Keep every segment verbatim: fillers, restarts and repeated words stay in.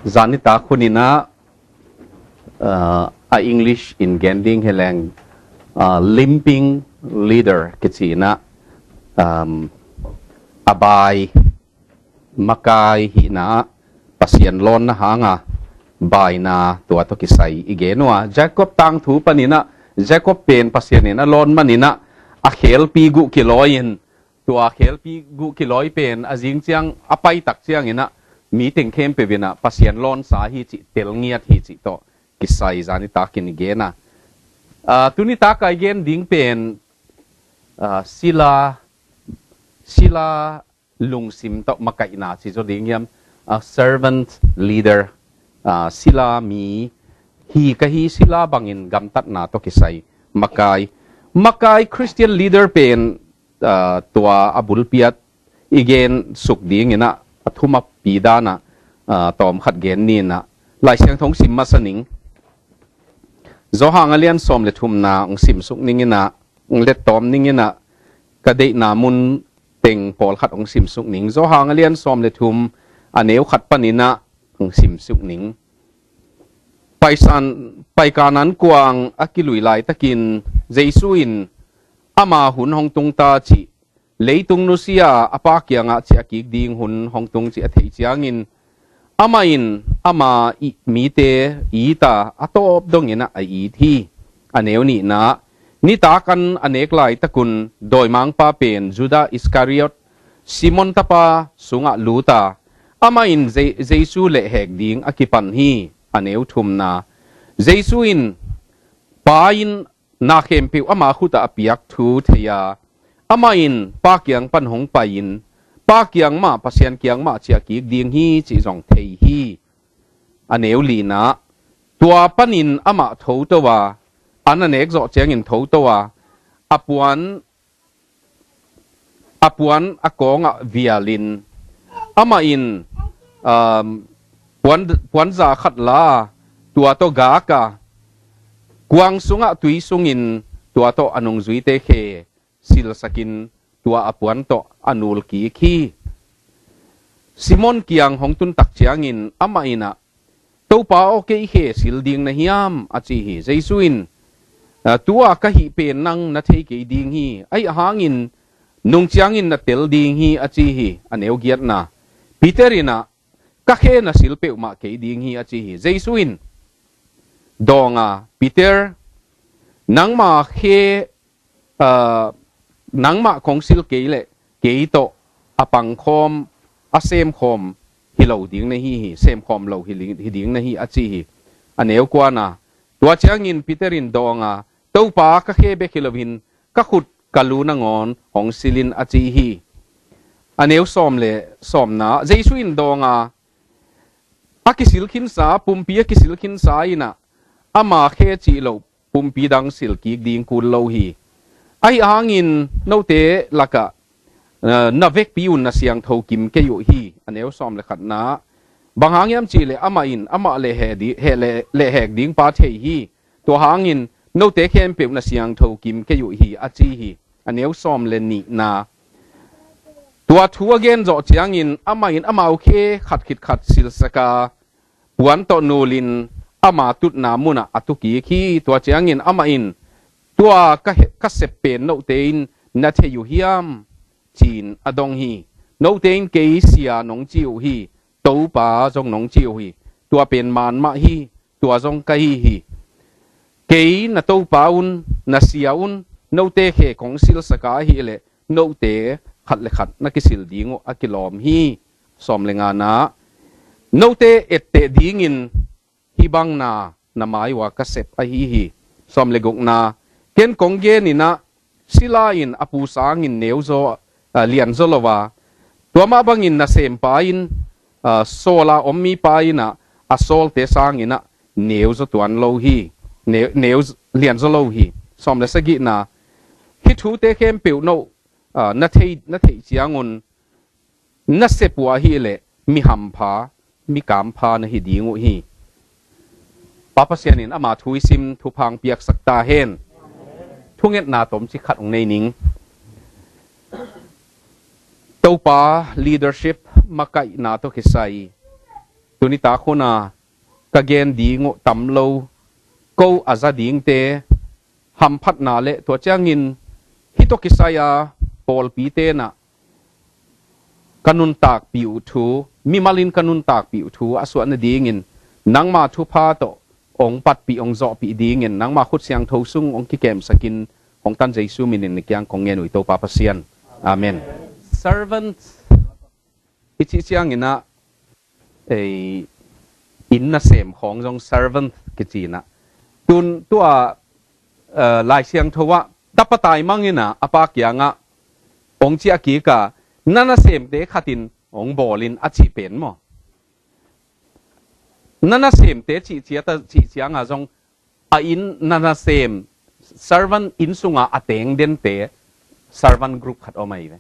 Zanitak hun in ah, uh, a English in gen ding hi leng, uh, limping leader kici in ah, um, a bai makai hihna ah Pasian lawnna hanga baina tua tawh kisai i gen uh a, Jacob tangthu panin ah Jacob pen Pasian in a lawn manin ah a khelpi guh kilawi in, tua khelpi guh kilawi pen a zing ciang a paitak ciangin ah mi teng khempeuh in ah Pasian lawnsa hi cih tel ngiat hi cih tawh kisai zanitak in i gen a. Ah, tunitak a i gen ding pen, ah, sila, sila lungsim tawh makaihna ci zaw ding hiam, ah, servant leader, ah, sila mi hi ka hi, sila bangin gamtatna tawh kisai makai. Makai Christian leader pen, ah, tua a bulpi ah i gen suk dingin ah a thumapi dan ah, ah, tawm khat gen ni in ah Lai Siangtho hong sim masa ning. Johan a lian sawm le thumna hong sim suk ning in ah, hong let tawm ning in ah, ka deihna mun teng pawlkhat hong sim suk ning. Johan a lian sawm le thum, a neu khat panin ah hong sim suk ning. Paisan, paikan an kuang a kilui laitakin Jesu in ama hun hong tung ta cih, leitung nusia a Pa kiangah ciah kik ding hun hong tung cih a theih ciangin, amah in ama it mite it a, a tawp dongin ah a it hi. A neu nihna, nitak an a nek laitakun dawimangpa pen Judah Iskariot, Simon tapa sungah lut a, amah in Je-, Jesu lehhek ding a kipan hi. A neu thumna, Jesu in Pa in na khempeuh ama khutah a piak thu thei a, amah in Pa kiang pan hong pai-in, Pa kiang mah, Pasian kiang mah ciah kik ding hi cih zong thei hi. A neu lina, tua panin amah thoto a, an a nek zawh ciangin thoto a, a puan, a puan a kawngah vialin, amah in, um, puan, puanza khat la, tua tawh gak a, kuang sungah tui sungin tua tawh a nungzuite khe silsakin tua a puan tawh a nul kik hi. Simon kiang hong tun tak ciangin amah in ah, Topa aw, kei khe sil ding na hiam? A ci hi. Jesu in, "Ah, tua ka hih pen nang na thei kei ding hi. Ahi hangin nung ciangin na tel ding hi," a ci hi. A neu giatna, Peter in ah, "Ka khe na sil peuhmah kei ding hi," a ci hi. Jesu in dawng a, "Peter, nangma khe, ah, nangmah kong sil kei leh kei tawh a pangkhawm, a semkhawm hi lo ding na hi hi, semkhawm lo hi li-, hi ding na hi," a ci hi. A neu kuana, tua ciangin Peter in dawng a, "Topa, ka khe bek hi loin ka khut ka lu nangawn hong sil in," a ci hi. A neu sawm le sawmna, Jesu in dawng a, a kisil khinsa, pumpi a kisil khinsa in ah, ama khe cih loh pumpi dang sil kik ding kul lo hi. Ahi hangin note lakah, eh, na vekpi un na siangtho kim kei uh hi. A neu sawm le khatna, bang hang hiam cih leh amah in amah lehhek di-, he-, le-, lehhek ding pa thei hi. Tua hangin note khempeuh na siangtho kim kei uh hi, a ci hi. A neu sawm le nihna, tua thu a gen zawh ciangin amah in amau khe khat khit khat silsak a, puan tawh nulin ama tutna munah a tu kik hi. Tua ciangin amah in, "Tua ka he-, ka sep pen note in na thei uh hiam?" ci-in a dong hi. "Note in kei Sia nong ci uh hi, Topa zong nong ci uh hi. Tua pen man mah hi, tua zong ka hi hi. Kei na Topa un, na Sia un, note khe kong silsak a ahih leh note khat le khat na kisil ding uh a kilawm hi." Sawm le ngana, note etteh dingin hih bang na na mai uh a ka sep ahi hi. Sawm le gukna, ken kong gen in ah, sila in a pu sangin neu zaw, ah, lian zaw lo a, tua mah bangin nasempa in, ah, sawl a om mipa in ah, a sawlte sangin ah neu zaw tuan lo hi, neu, neu lian zaw lo hi. Sawm le sagihna, hih thute khempeuh no, ah, na thei, na theih ciangun, na sep uh ahih leh mi hampha, mi kampha na hi ding uh hi. Pa Pasian in ama thu i sim thupha hong piaksak ta hen. Thungetna tomcik khat hong nei ning. Topa leadership makaihna tawh kisai tuni tak hun a ka gen ding uh tam lo, ko a za dingte hamphatna le tua ciangin hih tawh kisai a pawlpi tenah ka nuntakpih uh thu, mimal in ka nuntakpih uh thu a suah nadingin nangma thupha tawh hong patpih hong zawhpih dingin nangma khut siangtho sung hong kikemsakin hong tan Jesu minin na kiang kong ngen uh hi Topa Pasian. Amen. Servant i cih ciangin ah, ei, inn nasem khawng zong servant kici in ah. Tun tua, eh, Lai Siangtho ah tapa taimang in ah a pa kiangah hong ciah kik a, na nasemte khat in hong bawl in a cih pen maw? Na nasemte cih ciat a cih ciangah zong a inn na nasem, servant inn sunga a teng dente servant group khat om ahi ve.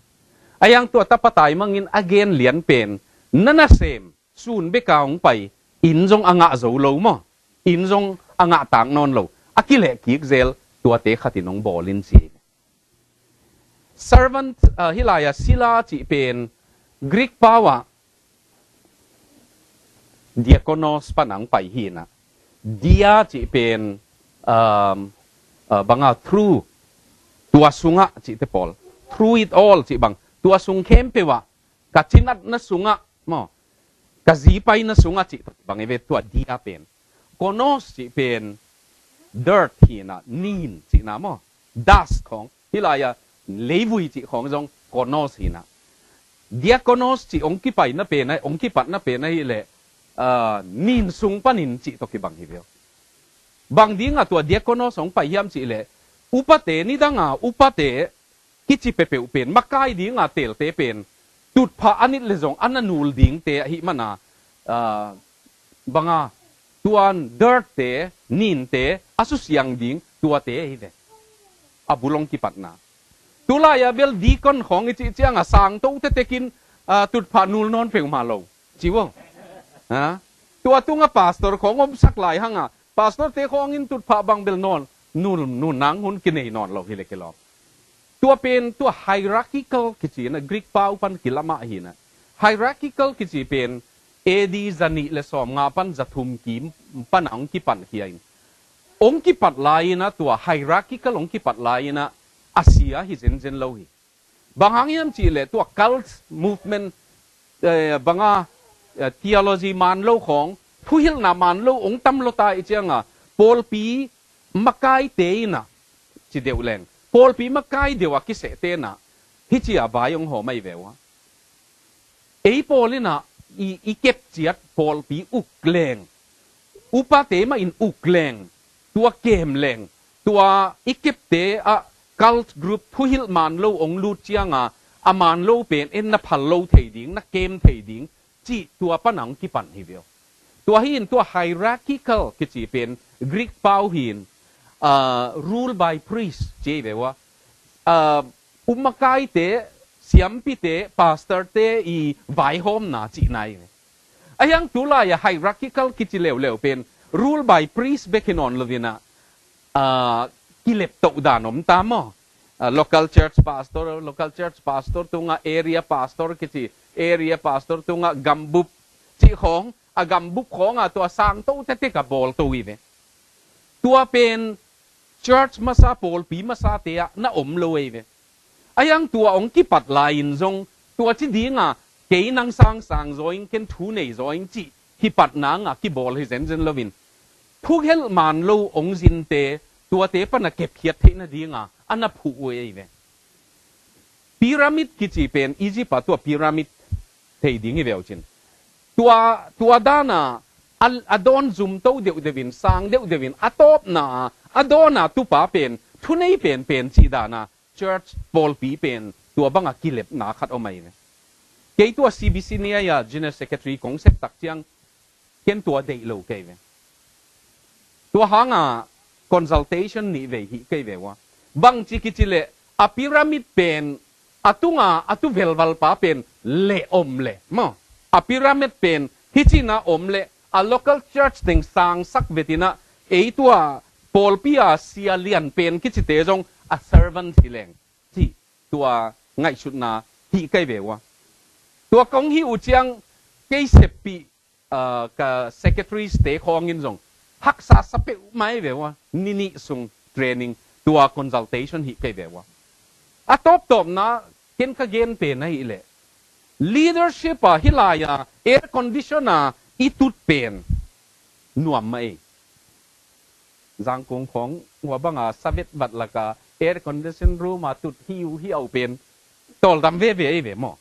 A yang tua tapa taimang in a gen lian pen, na nasem sun beka hong pai, inn zong a ngah zo lo maw? Inn zong a ngah tak nawn lo, a kileh kik zel tuate khat in hong bawl in ci. Servant, ah, hih lai-ah sila cih pen Greek pau ah diakonos pan hong pai hi in ah, dia cih pen, um, ah, banga through, tua sungah cihte pawl, through it all cih bang, tua sung khempeuh ah, ka cinatna sungah maw, ka zipaina sungah cih tawh bang hi ve tua dia pen. Konos cih pen dirt hi in ah, nin cihna maw, dust khawng, hih lai-ah leivui cih khawng zong konos hi in ah. Diakonos cih hong kipaina pen ah, hong kipatna pen ahih leh, ah, nin sung panin cih tawh kibang hi ve uh. Bang dingah tua diakonos hong pai hiam cih leh, upate, nidanga upate kici peuhpeuh pen, makai dinga teelte pen tutphah a nit le zong a na nul dingte ahih mana, ah, banga, tuan dirtte, ninte a susiang ding tuate ahi ve. A bul hong kipatna. Tulai-a bel deacon khawng i cih ciangah sangto tetekin, ah, tutphah nul nawn peuhmah lo ci uh. Ha? Tua tungah pastor khawng omsak lai hangah pastorte khawng in tutphah bang bel nawn, nul, nul nang hun kinei nawn lo hi le kilawm. Tua pen tua hierarchical kici in ah, Greek pau pan kilamah hi in ah. Hierarchical kici pen A D zanih le sawmnga pan zathum kim pan ah hong kipan khia in, hong kipat lai in ah, tua hierarchical hong kipat lai in ah a sia hi zenzen lo hi. Bang hang hiam cih leh tua cult movement, eh, banga, eh, theology man lo khawng, thuhilhna man lo hong tam lua ta i ciangah, pawlpi makaite in ah ci deuh leng, pawlpi makai deuh a kisehte in ah hih ci-a vai hong hawm ahi ve uh a. Ei pawl in ah i, i kep ciat pawlpi uk leng, upate mah in uk leng, tua kem leng, tua i kepte ah cult group thuhilh man lo hong lut cianga a man lo pen en na phal lo thei ding, na kem thei ding cih tua pan ah hong kipan hi ve uh. Tua hi in tua hierarchical kici pen Greek pau hi in, ah, rule by priest ci hi ve uh a. Ah, um makaite, siampite, pastorte i vaihawmna cihna hi ve. A hiang tulai-a hierarchical kici leuleu pen rule by priest bek hi nawn lo in ah, ah, kileptoh dan om ta maw? Ah, local church pastor, local church pastor tungah area pastor kici, area pastor tungah gambup cih khawng, a gambup khawngah tua sangto tetek a bawlto hi ve. Tua pen church masa, pawlpi masate ah na om lo ahi ve. A hiang tua hong kipat lai-in zong tua ci dinga kei nang sangsang zaw ing, ken thu nei zaw ing cih hi patna ngah kibawl hi zenzen loin, thuhilh man lo hong zinte tuate pana kepkhiat theih nadinga a na phuh uh ahi ve. Pyramid kici pen Egypt a tua pyramid thei ding hi veu cin. Tua, tua dana a, a dawn zumto deuhdeuhin, sang deuhdeuhin, a tawpna a, a dawna tupa pen thunei penpen cih dana church pawlpi pen tua banga kilepna khat om ahi ve. Kei tua C B C ni ahi a General Secretary kong sep tak ciang ken tua deih lo kei ve. Tua hanga consultation nih vei hih kei ve uh a. Bangci kici leh a pyramid pen a tunga a tu velvalpa pen leh om leh maw, a pyramid pen hih cina om leh a local church teng sangsak vetinah ei tua pawlpi a sia lian pen kicite zong a servant hi leng cih tua ngaihsutna hih kei ve uh a. Tua kong hih uh ciang kei seppih ah, ka secretaries te khawngin zong haksa sa peuhmah ei ve ua, ni nih sung training, tua consultation hih kei ve ua. A tawptawpna ken ka gen pen ahih leh, leadership a hih lai-a air condition a i tut pen nuam mah ei. Zangkong khawng hua banga savet vat laka air condition room a tut hi uh hi au pen tawldam veve ei ve maw?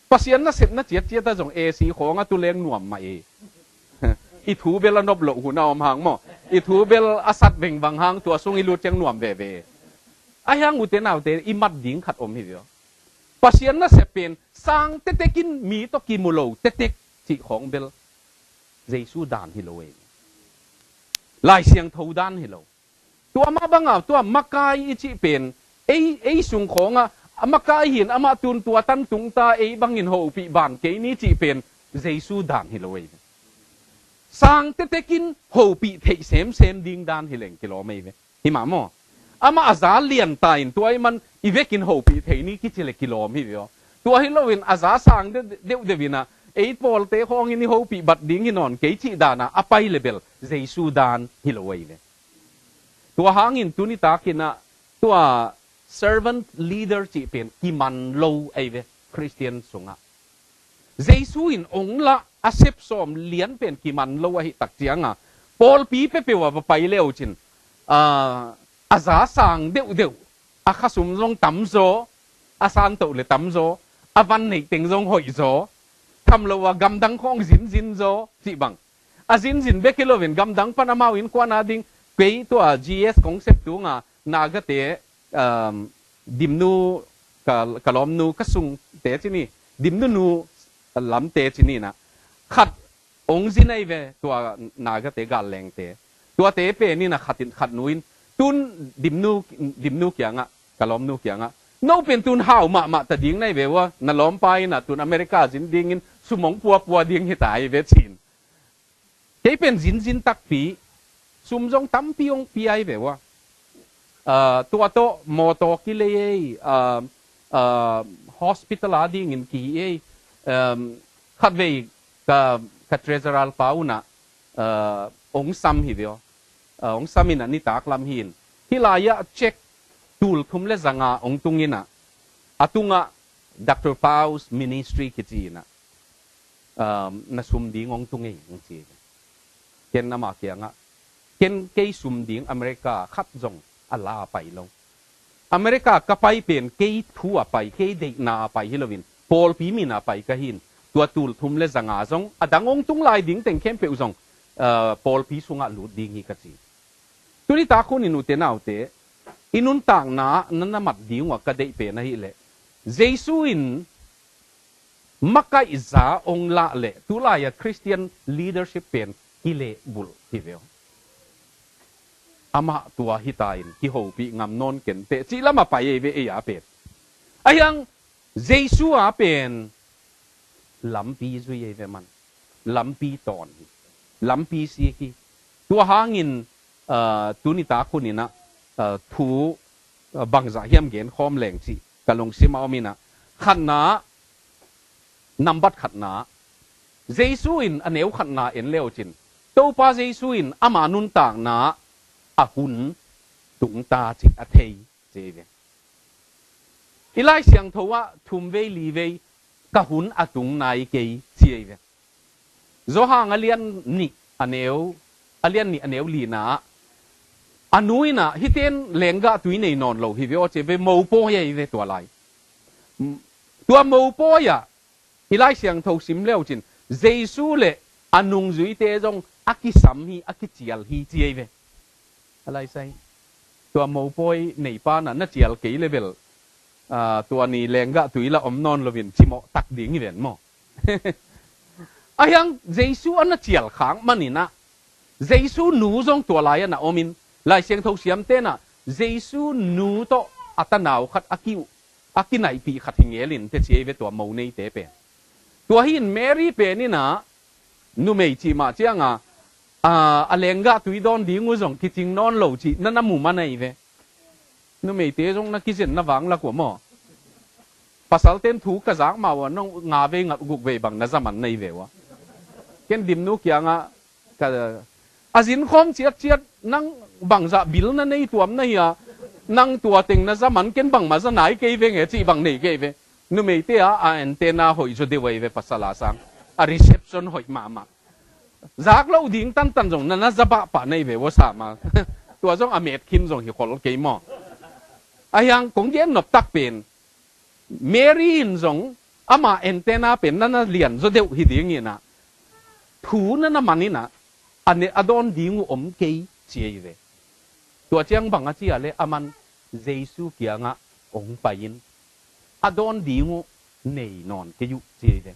Pasian nasepna ciatciat a zong A C khawng a tu leng nuam mah ei. I thu bel a nop loh hun a om hang maw? I thu bel a sat vengvang hang tua sung i lut ciang nuam veve. Ahi hang ute naute i mat ding khat om hi ve aw. Pasian nasep pen sang tetekin mi tawh kimu lo tetek cih khawng bel Jesu dan hi lo ei. Lai Siangtho dan hi lo. Tua mah banga tua makai i cih pen ei, ei sung khawngah a makai hin amah tun tua tan tungta ei bangin hopih ban kei ni cih pen Jesu dan hi lo ei. Sang tetekin hopih theih semsem ding dan hi leng kilawm ei ve. Hi mah maw? Amah a za lianta in tua i man i vekin hopih thei ni kici le kilawm hi ve aw. Tua hi loin a za sang deuh, deuhdeuh inah ei pawlte khawngin i hopih bat ding hi nawn kei cih dana a pai le bel Jesu dan hi lo ei ve. Tua hangin tuni takinah tua servant leader cih pen kiman lo ei ve Khristian sungah. Jesu in ong lah a sepsawm lian pen kiman lo ahih tak cianga pawlpi pepeuh a va pai leucin, ah, a za sang deuhdeuh, a khasum zong tamzaw, a santoh le tamzaw, a van neih teng zong hoihzaw, tham lo a gamdang khawng zinzinzaw cih bang. A zinzin bek hi loin gamdang pan amau innkuan a ding, kei tua G S kong sep tunga Nagate, um, Dimnu ka, ka lawmnu ka sungte cini, Dimnu nu lamte cininah khat ong zin ei ve tua Nagate gallengte. Tuate peninah khat in, khat nu in tun Dimnu, Dimnu kiangah, ka lawmnu kiangah, no pen tun hau mahmah ta ding na ei ve ua, na lawmpa inah tun America zin dingin sum ong puapua ding hita ei ve cin. Kei pen zinzin takpi, sum zong tampi ong pia ei ve ua. Ah, tua tawh mawtaw kilei ei, ah, ah, hospital a dingin ki ei, um, khatvei ka, ka treasurer pa unah, ah, ong sam hi ve aw. Ah, ong sam inah nitak lam hin. Hih lai-ah check tul thum le zanga ong tung inah. A tungah Doctor Paul's Ministry kici inah, um, na sum ding ong tung ei, ong ci. Ken amah kiangah, ken kei sum ding America khat zong a la a pai lo. America ka pai pen kei thu a pai, kei deihna a pai hi loin pawlpi min a pai ka hin, tua tul thum le zanga zong a dang ong tung lai ding teng khempeuh zong, uh, pawlpi sungah lut ding hi ka ci. Tuni tak hunin ute naute, i nuntakna na na mat ding uh a ka deih pen ahih leh, Jesu in makaihza ong lah leh tulai-a Christian leadership pen kilehbulh hi ve aw. Amah tua hita in kihopih ngam nawn kenteh cih lamah pai ei ve ei a pen. Ahi hang Jesu a pen lampi zui ei ve man. Lampi tawn hi. Lampi sik hi. Tua hangin, ah, tuni tak huninah, ah, thu, ah, bangzah hiam genkhawm leng cih ka lungsim a om inah. Khatna, nambat khatna, Jesu in a neu khatna en leucin, Topa Jesu in ama nuntakna a hun tungta cih a thei ci ei ve. I Lai Siangtho ah thumvei livei ka hun a tung nai kei ci ei ve. Johan a lian nih a neu, a lian nih a neu lina ah a nu inah hiten lenggah tui nei nawn lo hi ve aw ci ei ve, mopawi ei ve tua lai. Tua mopawi ah i Lai Siangtho sim leucin Jesu le a nungzuite zong a kisam hi, a kicial hi ci ei ve. A laisai tua mopawi neipa na na cial kei le bel, ah, tua ni lenggah tui la om nawn loin cimawh tak ding hi ven maw? Ahi hang Jesu a na cial khak maninah Jesu nu zong tua lai-ah na omin Lai Siangtho siamte nah Jesu nu tawh a tanau khat a ki, a kinaihpih khat hi ngelin te ci ei ve tua mo neite pen. Tua hi in Mary pen inah numei cih mah cianga, a, a lenggah tui dawn ding uh zong kicing nawn lo cih na na mu man ei ve. Numeite zong na kizen na vang lak uh a maw? Pasalten thu ka zak mah uh a nong nga vei ngat guk vei bang na za man na hi ve uh a. Ken Dimnu kiangah ka, a zinkhawm ciatciat, nang bangzah bil na nei tuam na hia, nang tua teng na za man, ken bangmah za nai kei veng e, cih bang nei kei ve. Numeite a, a antenna hoih zaw deuh ahi ve, pasal a sang. A reception hoih mahmah. Zak loh ding tantan zong na na za bah pah nei ve, vawsa ma. Tua zong a met khin zong hi khol kei maw. Ahi hang kong gen noptak pen, Mary in zong ama antenna pen na na lian zaw deuh hi ding inah, thu na na man inah, a ne a dawn ding uh om kei ci ahi ve. Tua ciang bang a ci a leh, aman Jesu kiangah hong pai in, a dawn ding uh nei nawn kei uh ci ahi ve.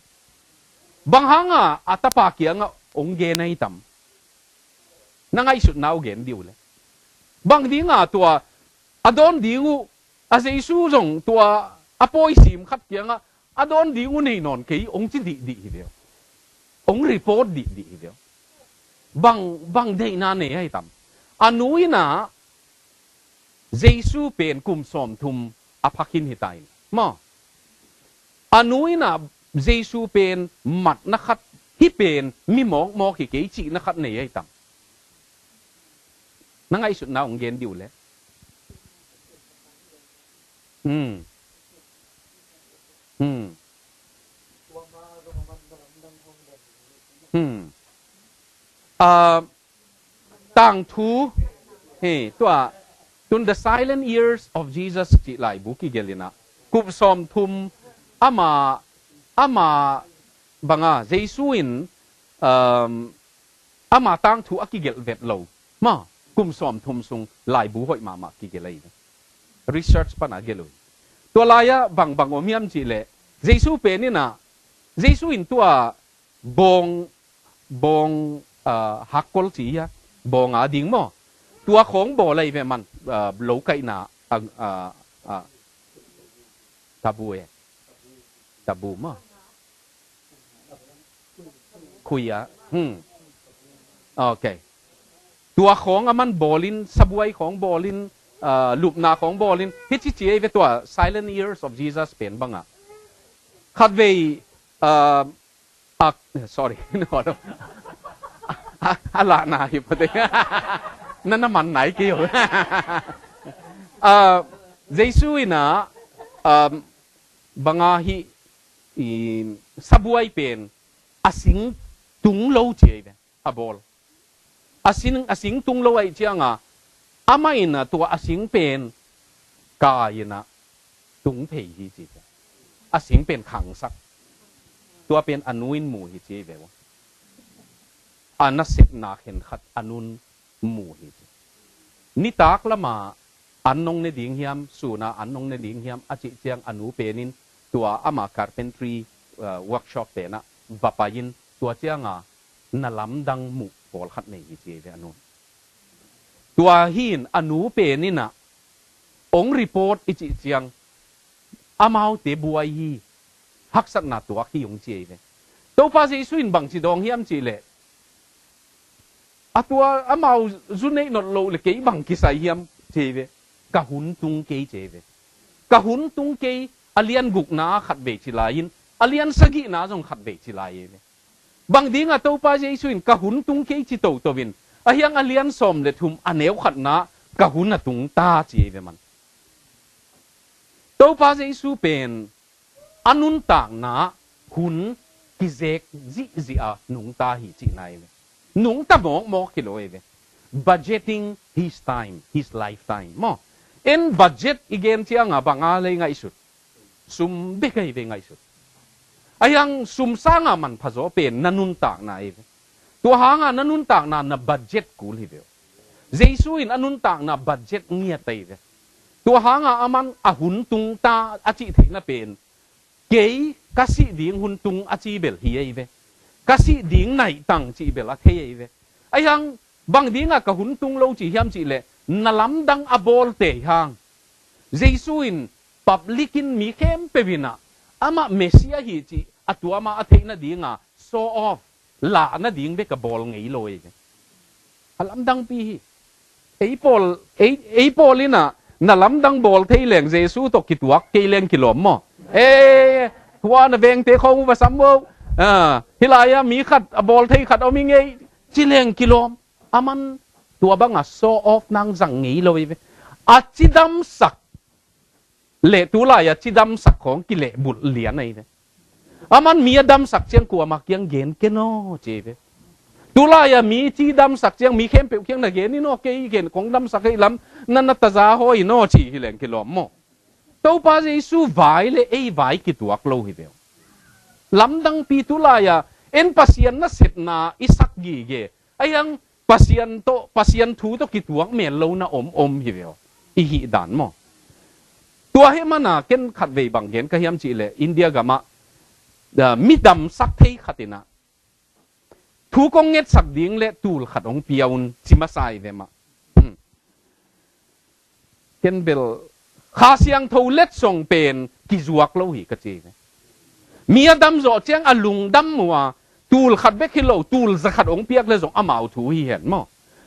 Bang hanga a tapa kiangah hong gen ahi tam? Na ngaihsutna uh gen dih uh leh. Bang dinga tua a dawn ding uh, a Jesu zong tua a pawi sim khat kiangah a dawn ding uh nei nawn kei hong ci dihdih hi ve uh. Hong report dihdih hi ve uh. Bang, bang deihna nei ahi tam? A nu inah Jesu pen kum sawmthum a pha khin hi ta in maw. A nu inah Jesu pen matna khat, hih pen mi mawkmawk hi kei cihna khat nei ahi tam? Na ngaihsutna hong gen dih uh leh. Hmm. Hmm. Hmm. Ah, tangthu, hei, tua, tun The Silent Years of Jesus cih laibu kigelh inah, kum sawmthum ama, ama banga, Jesu in, um, ama tangthu a kigelh vet lo. Ma, kum sawmthum sung laibu hoih mahmah kigelh ahi ve. Research pana gelh uh. Tua lai-ah bangbang om hiam cih leh, Jesu pen inah, Jesu in tua bawng, bawng, ah, hakkol ci hia, bawng a ding maw. Tua khawng bawl ahi ve man, ah, lo kaihna, ah, ah, ah, tabu e. Tabu maw. Khui a. Hmm. Ok. Tua khawng aman bawlin, sabuai khawng bawlin, ah, lupna khawng bawlin. Hih ci ci ahi ve tua Silent Years of Jesus pen bangah. Khatvei, ah, ah, sorry. A, a lahna hi pate. Na na man nai kei uh. Ah, Jesu inah, ah, banga hih, i, sabuai pen a sing tung lo ci ahi ve, a bawl. A sing, a sing tung lo ahih cianga, amah inah tua a sing pen kai inah tung phei hi ci ve. A sing pen khangsak. Tua pen a nu in mu hi ci ahi ve uh. A nasepna khenkhat a nun mu hi ci. Nitak lama an nong ne ding hiam, suna an nong ne ding hiam a cih ciang a nu penin tua ama carpentry, uh, workshop penah va pai-in tua cianga na lamdang muh pawlkhat nei hi ci ahi ve a nun. Tua hi-in a nu peninah hong report i cih ciang amaute buai hi, haksatna tuak hi hong ci ahi ve. Topa Jesu in bangci dawng hiam cih leh, a tua amau zu neih not loh le kei bang kisai hiam ci ahi ve. Ka hun tung kei ci ahi ve. Ka hun tung kei, a lian gukna khatvei ci lai-in, a lian sagihna zong khatvei ci lai ahi ve. Bang dinga Topa Jesu in ka hun tung kei ci toto in, ahi hang a lian sawm le thum a neu khatna ka hun a tung ta ci ahi ve man. Topa Jesu pen a nuntakna hun kizek zihzih a nungta hi cihna hi ve. Nungta mawkmawk hi lo hi ve. Budgeting his time, his lifetime. Maw, en budget i gen cianga banga lei ngaihsut? Sum bek ahi ve ngaihsut. Ahi hang sum sanga manpha zaw pen na nuntakna hi ve. Tua hanga na nuntakna na budget kul hi ve uh. Jesu in a nuntakna budget ngiat ahi ve. Tua hanga aman a hun tung ta a cih theihna pen, kei ka sih ding hun tung a ci bel hi ahi ve. Ka sih ding naitang cih bel a thei ahi ve. Ahi hang bang dinga ka hun tung lo ci hiam cih leh, na lamdang a bawlte hang. Jesu in public in mi khempeuh inah amah Messiah hi cih a tuama a theih nadinga show off, lah nading bek a bawl ngei lo hi. A lamdangpi hi. Ei pawl, ei, ei pawl inah na lamdang bawl thei leng Jesu tawh kituak kei leng kilawm maw? Ei, hua na vengte khawng uh va sam uh. Ah, hih lai-ah mi khat a bawl thei khat om hi ngei, ci leng kilawm. Aman tua bangah show off nang zang ngei lo hi ve. A cidamsak le tulai-a cidamsak khawng kilehbulh lian ahi ve. Aman mi a damsak ciang kuamah kiang gen ken aw ci hi ve. Tulai-a mi cidamsak ciang mi khempeuh kiang na gen in aw, kei gen kong damsak ahi lam na na taza hawi in aw ci hi leng kilawm maw? Topa Jesu vai le ei vai kituak lo hi ve. Lamdangpi tulai-a en Pasian nasetna i sak gige. Ahi hang Pasian tawh, Pasian thu tawh kituak mel lo na om om hi ve aw. I hih dan maw? Tua hi mana ken khatvei bang gen ka hiam cih leh India gamah, ah, mi damsak thei khat inah thu kong ngetsak ding le tul khat hong pia un ci masa hi ve mah. Hmm. Ken bel Kha Siangtho letsong pen kizuak lo hi ka ci hi ve. Mi a damzawh ciang a lungdam uh a, tul khat bek hi lo, tul za khat hong piak le zong amau thu hi hen maw?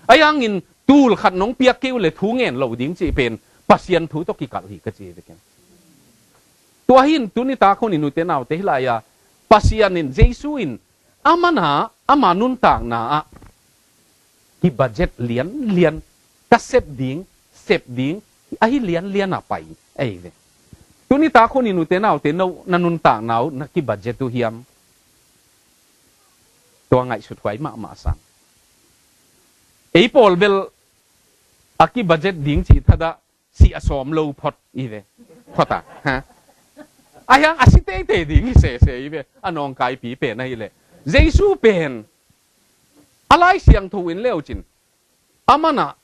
Ahi hangin tul khat nong piak kei uh le thu ngen lo ding cih pen Pasian thu tawh kikalh hi ka ci hi ve ken. Tua hi in tuni tak hun in ute naute hih lai-a Pasian in, Jesu in, a mana, ama nuntakna ah kibudget lianlian, ka sep ding, sep ding, ahi lianlian a pai ahi ve. Tuni tak hun in ute naute, no na nuntakna uh na kibudget uh hiam? Tua ngaihsut huai mahmah sang. Ei pawl bel a kibudget ding cih thadah si a sawm lo phot hi ve. Phot a, ha? Ahi hang a si teitei ding hi sese hi ve. A nawngkaipi pen ahih leh Jesu pen a Lai Siangtho in leucin a mana,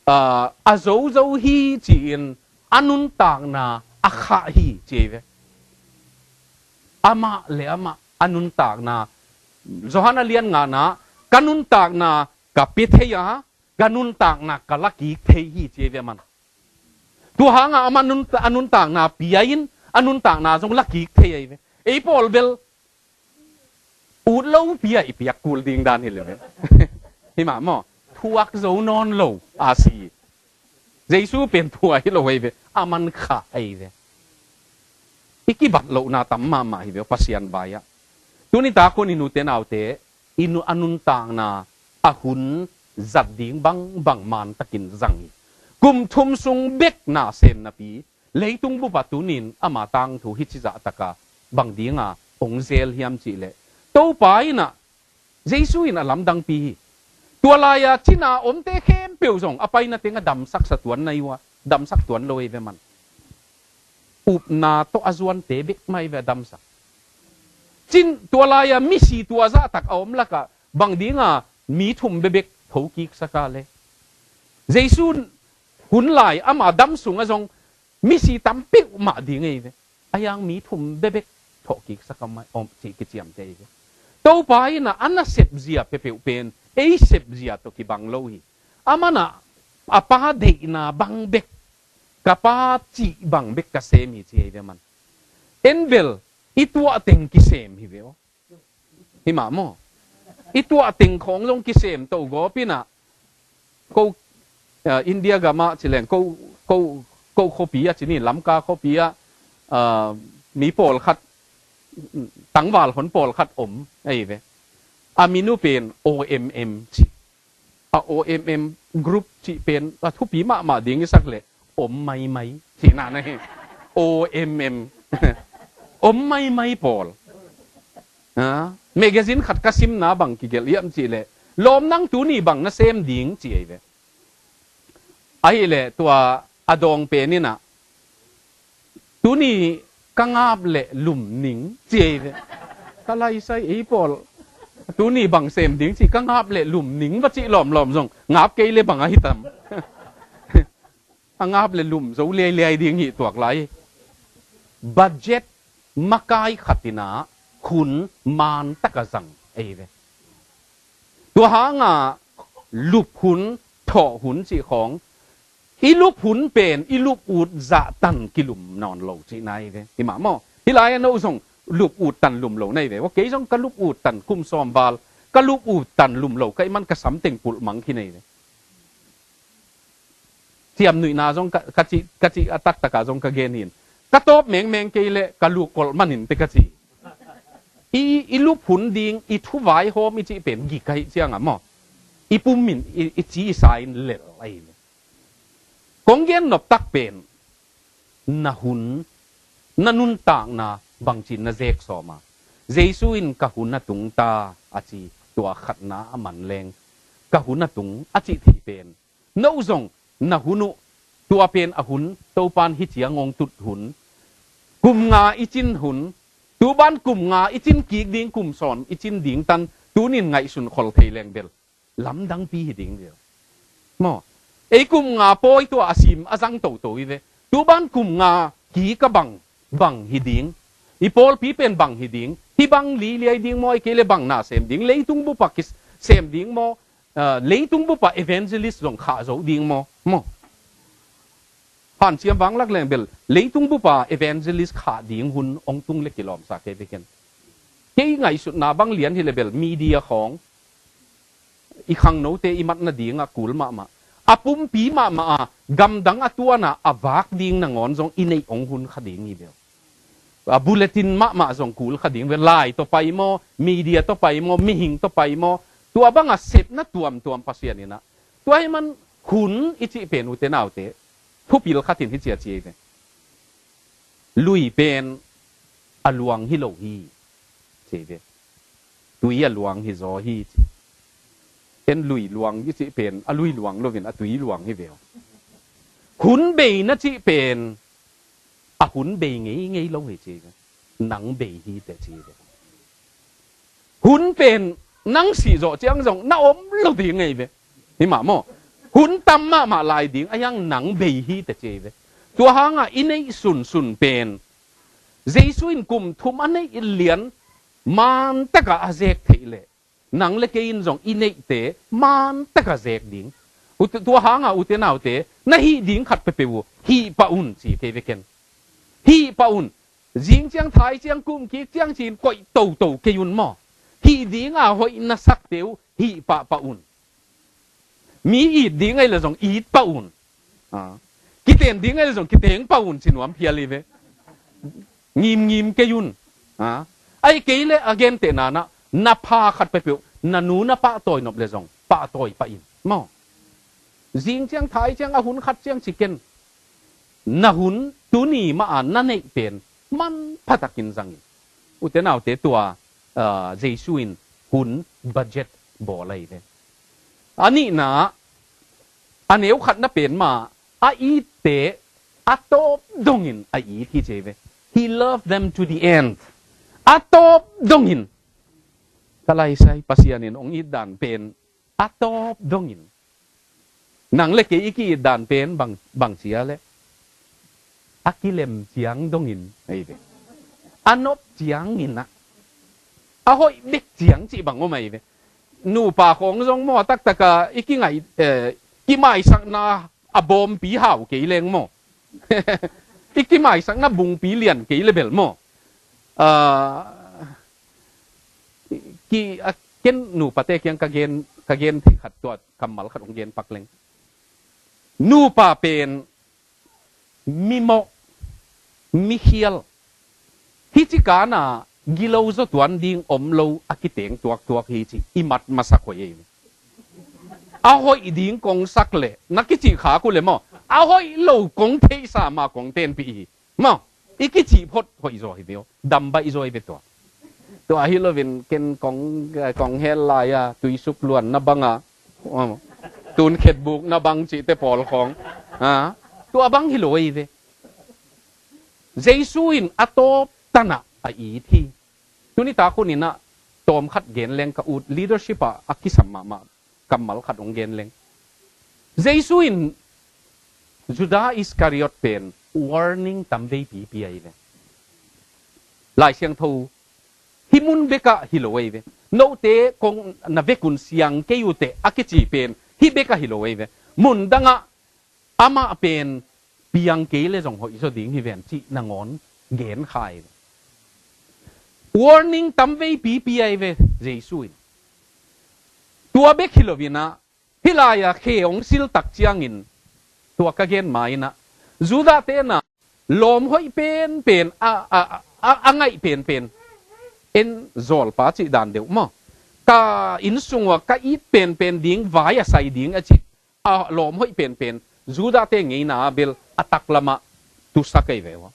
ah, a zozo hi ci-in a nuntakna a khah hi ci hi ve. Amah le amah a nuntakna, Johan a lian ngana, ka nuntakna ka pia thei a, ka nuntakna ka la kik thei hi ci hi ve man. Tua hanga amah nun-, a nuntakna pia in a nuntakna zong la kik thei ahi ve. Ei pawl bel ut lo pia i piak kul ding dan hi le ve. Hi mah maw? Thuak zo nawn lo a si. Jesu pen tua hi lo ahi ve. A man kha ahi ve. I kibat lohna tam mahmah hi ve Pasian vai-ah. Tuni tak hun in ute naute, i nu-, a nuntakna a hun zat ding bangbang mantakin zang hi. Kum thum sung bek na sem napi leitung bup ah tunin ama tangthu hici zahtaka bang dinga hong zel hiam cih leh Topa in ah, Jesu in a lamdangpi hi. Tua lai-a cina omte khempeuh zong a paina teng a damsaksa tuan na hi uh a, damsak tuan lo hi ve man. Upna tawh a zuante bek mah hi ve a damsak. Cin tua lai-a misi tua zahtak a om lakah bang dinga mi thum bebek thokiksak a le? Jesu hun lai ama dam sungah zong misi tam peuhmah ding ahi ve. Ahi hang mi thum bebek thawhkiksak a om cih kiciamteh ahi ve. Topa in ah a nasep zia peuhpeuh pen ei sep zia tawh kibang lo hi. A man ah a Pa deihna bang bek, ka Pa cih bang bek ka sem hi ci ahi ve man. En bel i tuah teng kisem hi ve aw. Hi mah maw? I tuah teng khawng zong kisem toh gawp in ah, ko, ah, India gamah ci leng ko, ko, ko khuapi ah ci ni, Lamka khuapi ah, ah, mi pawlkhat, tangval hon pawlkhat om ahi ve. A min uh pen O M M ci. A O M M group cih pen a thupi mahmah ding i sak leh om maimai cihna na hi. O M M. Om maimai pawl. Ha? Magazine khat ka simna bang kigelh hiam cih leh lawm nang tuni bang na sem ding ci ahi ve. Ahih leh tua a dawng pen in ah tuni ka ngap leh lum ning ci ahi ve. Ka laisai ei pawl. Tuni bang sem ding ci ka ngap leh lum ning va cih lawmlawm zong ngap kei le bang ahi tam. A ngap leh lum zo liailiai ding hi tuak lai. Budget makai khat in ah hun man taka zang ahi ve. Tua hanga lup hun, thawh hun cih khawng, i lup hun pen i lup ut zah tan kilum nawn lo cihna hi ve. Hi mah maw? Hih lai-ah no zong lup ut tan lum lo na hi ve. Kei zong ka lup ut tan kum sawm val ka lup ut tan lum lo ka hih man ka sam teng pulh mang khin ahi ve. Ciamnuihna zong ka, ka cih, ka cih a taktakah zong ka gen hi in. Ka tawp mengmeng kei leh ka luk kolh man in teh ka ci. i, i lup hun ding, i thuvai hawm i cih pen gik ahih ciangah maw, i pum in i, i ci i sa in lel ahi ve. Kong gen noptak pen na hun, na nuntakna bangcin na zek sawm a, Jesu in ka hun a tung ta a ci, tua khatna a man leng ka hun a tung a cih thei pen, no zong na hun uh, tua pen a hun, Topan hih ciang hong tut hun, kum nga i cin hun, tuban kum nga i cin kik ding, kum sawm i cin ding tan tunin ngaihsun khol thei leng bel lamdangpi hi ding hi ve. Maw, ei kum nga pawi tua a sim a zang toto hi ve. Tuban kum nga kik a bang, bang hi ding, i pawlpi pen bang hi ding, hih bang liliai ding maw, ahih kei leh bang na sem ding, leitung bup a kisem ding maw, ah, leitung bup a evangelist zong khah zo ding maw, maw. Hanciam vanglak leng bel leitung bup a evangelist khah ding hun hong tung leh kilawmsa kei ve ken. Kei ngaihsutna bang lian hi leh bel media khawng i khangnote i mat nadingah kul mahmah, a pumpi mahmah a gamdang a tuan a a vak ding nangawn zong i neih hong hun kha ding hi ve. A bulletin mahmah zong kul kha ding ve, lai tawh pai maw, media tawh pai maw, mihing tawh pai maw, tua bang a sepna tuamtuam Pasian in ah. Tua ahih man hun i cih pen, ute naute, thupil khat in hih ci a ci hi ve. Lui pen a luang hi lo hi, ci hi ve. Tui a luang hi zaw hi, ci. En, lui luang i cih pen a lui luang lo in a tui luang hi ve aw. Hun bei na cih pen a hun bei ngeingei lo hi, ci hi ve. Nang bei hi teh, ci hi ve. Hun pen nang sih zawh ciang zong na om lo ding ahi ve. Hi mah maw? Hun tam mahmah lai ding, a hiang nang bei hi teh, ci hi ve. Tua hangah i neih sunsun pen Jesu in kum thum a neih lian mantak a a zek theih leh, nang le kei in zong i neihte mantak a zek ding. Ute, tua hangah ute naute, na hih ding khat peuhpeuh uh hih pah un, ci kei ve ken. Hih pah un. Zing ciang, thai ciang, kum kik ciang ci-in koih toto kei un maw. Hih dinga hoih na sakte uh hih pahpah un. Mi it ding ahi leh zong it pah un. Ah. Kiteng ding ahi leh zong kiteng pah un, ci nuam phial hi ve. Ngimngim kei un. Ah. Ahih kei leh a gentehna-in ah, na pha khat peuhpeuh, na nu na pahtawi nop leh zong pahtawi pah in. Maw. Zing ciang, thai ciang, a hun khat ciang ci ken. Na hun tuni mah a na neih pen manpha takin zang in. Ute naute, tua, ah, Jesu in hun budget bawl ahi ve. A nihna, a neu khatna pen mah a itte a tawp dongin a it hi, ci hi ve. He loved them to the end. A tawp dongin. Ka laisai, Pasian in hong it dan pen a tawp dongin. Nang le kei i ki-it dan pen bang, bang ci a leh, a kilem ciang dongin ahi ve. A nop ciangin ah, a hoih bek ciang cih bang om ahi ve. Nupa khawng zong maw, a taktak a i kingaih, eh, kimaisakna a bawmpi hau kei leng maw, i kimaisakna bungpi lian kei leh bel maw. Ah, ki, a, ken nupate kiang ka gen, ka gen thei khat, tua kammal khat hong gen pak leng. Nupa pen mimawh, mikhial, hih ci kan a gilo zaw tuan ding om lo a kiteng tuaktuak hi, ci i mat masak hoih ahi ve. A hoih ding kong sak leh na kicih khak uh leh maw, a hoih lo kong theihsa mah kong tenpih hi. Maw, i kicih phot hoih zaw hi ve aw. Dam baih zaw hi ve tua. Tua hi loin ken kong, eh, kong hel lai a, tuisuk luanna bang a, um, tun khetbukna bang cihte pawl khawng. Ha? Tua bang hi lo hi ve. Jesu in a tawp tan a a it hi. Tuni tak hun in ah tawm khat gen leng ka ut, leadership ah a kisam mahmah kammal khat hong gen leng. Jesu in Judah Iscariot pen warning tamveipi pia hi ve. Lai Siangtho hih mun bekah hi lo ahi ve. Note kong na vekun siang kei uh teh a kici pen hih bekah hi lo ahi ve. Mun dangah amah pen piang kei leh zong hoih zaw ding hi ven, cih nangawn gen kha hi ve. Warning tamveipi pia hi ve Jesu in. Tua bek hi lo in ah, hih lai-a khe hong sil tak ciangin, tua ka gen ma in ah, Judah te in ah lawm hoih penpen, a, a, a, a ngaih penpen, en zawlpa cih dan deuh maw. Ka inn sung ua ka it penpen ding, vai a sai ding a cih, a lawm hoih penpen, Judah-te ngeina ah bel a taklamah tusak ahi ve ua.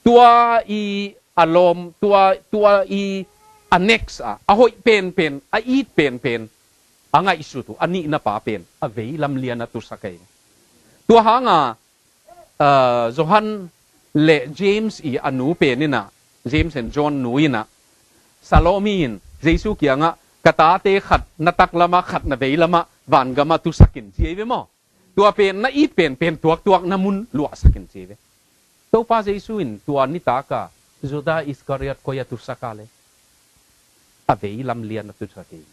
Tua i a lawm, tua, tua i a next ah, a hoih penpen, a it penpen, a ngaihsut uh, a nihna pa pen, a veilam lian a tusak ahi. Tua hanga, ah, Johan le James i a nu pen in ah, James and John nu in ah, Salome in Jesu kiangah, ka tate khat na taklamah, khat na veilamah, vangamah tusak in ci ahi ve maw. Tua pen na it penpen tuaktuak na mun luahsak in ci ve. Topa Jesu in tua nitak a Judah Iskariot koi a tusak a le, a veilam lian a tusak hi.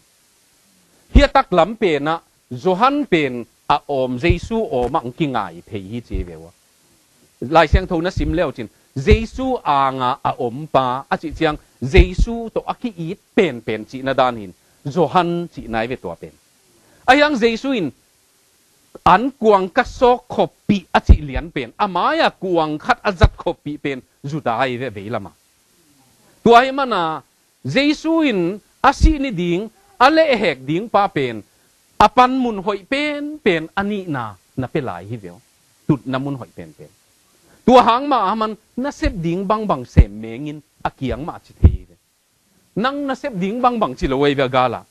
Hih a taklam pen ah Johan pen a om, Jesu om ah hong kingai phei hi ci ve ua. Lai Siangtho na sim leucin Jesu anga a ompa a cih ciang Jesu tawh a ki-it penpen cihna dan hin Johan cihna hi ve tua pen. Ahi hang Jesu in an kuang ka sawk khoppih a cih lian pen, a mai-a kuang khat a zat khoppih pen Judah ahi ve veilamah. Tua hi mana Jesu in a sih ni ding, a lehhek ding pa pen, a panmun hoih penpen a nihna na pia lai hi ve aw. Tutna mun hoih penpen. Tua hang mah a man na sep ding bangbang sem mengin a kiang mah ci thei hi ve. Nang na sep ding bangbang ci lo ahi ve a gala.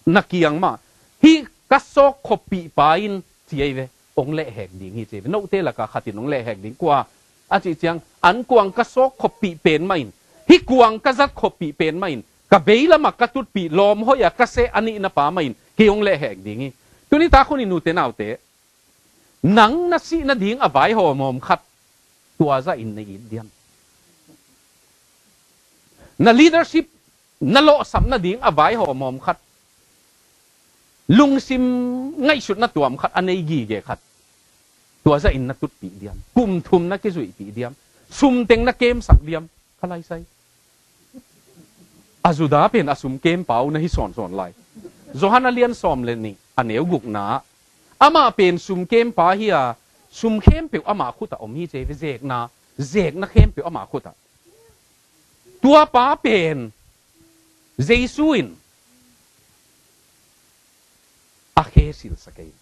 Na kiang mah. Hih ka sawk khoppih pa in ci ahi ve. Hong lehhek ding hi ci ahi ve. Note laka khat in hong lehhek ding. Kua a cih ciang an kuang ka sawk khoppih pen mah in, hih kuang ka zat khoppih pen mah in, ka veilamah ka tutpih lawm hoih a ka seh a nihna pa mah in kei hong lehhek ding hi. Tuni tak hun in nute naute, nang na sih nading a vaihawm hawm khat tua zahin na it diam? Na leadership na lawhsap nading a vaihawm hawm khat, lungsim ngaihsutna tuam khat a nei gige khat, tua zahin na tutpih diam? Kum thum na kizuihpih diam? Sum teng na kemsak diam? Ka laisai. A Judah pen a sum kempa uh na hi sawnsawn lai. Johan a lian sawm le nih a neu gukna ah, amah pen sum kempa hi a, sum khempeuh amah khut ah om hi ci ve. Zekna, zekna khempeuh amah khut ah. Tua pa pen Jesu in a khe silsak ei.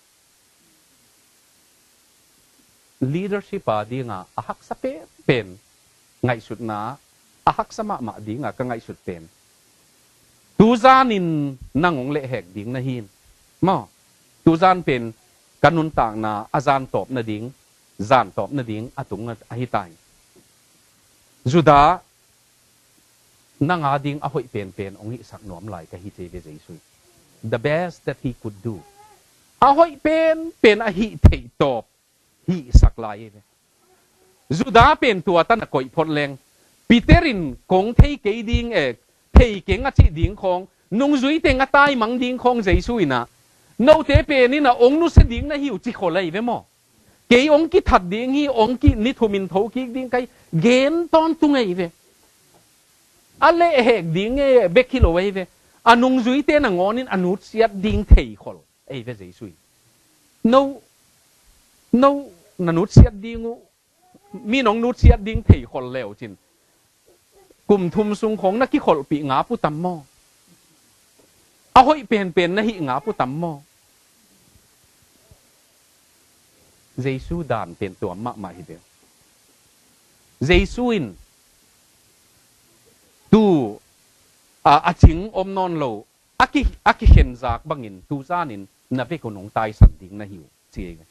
Leadership a dinga a haksa penpen ngaihsutna, a haksa mahmah dinga ka ngaihsut pen, tu zanin nang hong lehhek ding na hi in. Maw, tu zan pen ka nuntakna a zan tawp nading, zan tawp nading a tung a, ahi ta hi. Judah, nang a ding a hoih penpen hong hihsak nuam lai ka hi ci ve Jesu in. The best that he could do. A hoih penpen a hih theih tawp hihsak lai hi ve. Judah pen tua tan a koih phot leng, Peter in kong thei kei ding e, thei keng a cih ding khawng, nungzui teng a taimang ding khawng Jesu in ah, note pen in ah hong nusia ding na hi uh ci khol ahi ve maw. Kei hong kithat ding hi, hong ki ni thumin thokik ding ka hi, gen tawntung ahi ve. A lehhek ding e bek hi lo ahi ve. A nungzuite nangawnin a nutsiat ding thei khol ahi ve Jesu in. No, no, na nutsiat ding uh, mi nong nutsiat ding thei khol leucin, kum thum sung khawng na kikholhpih ngap uh tam maw? A hoih penpen na hih ngap uh tam maw? Jesu dan pen tuam mahmah hi ve. Jesu in tu, a, a cing om nawn lo, a ki, a kikhenzak bangin tu zanin na vek uh nong taisan ding na hi uh ci hi.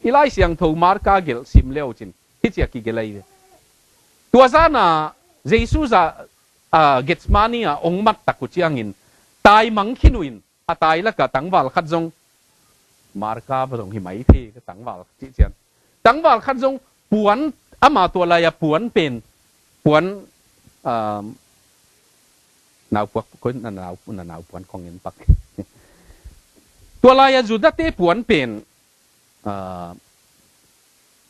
I Lai Siangtho Marka gelh sim leucin, hih ciah kigelh ahi ve. Tua zana Jesu za, a, Gethsemane ah hong mattak uh ciangin taimang khin uh in, a tai laka tangval khat zong, Marka va zong hi mai thei ka tangval cih cian. Tangval khat zong puan, ama tua lai-a puan pen, puan, um, naupuak, koi na nau, na nau puan kong en pak. Tua lai-a Judah-te puan pen, uh,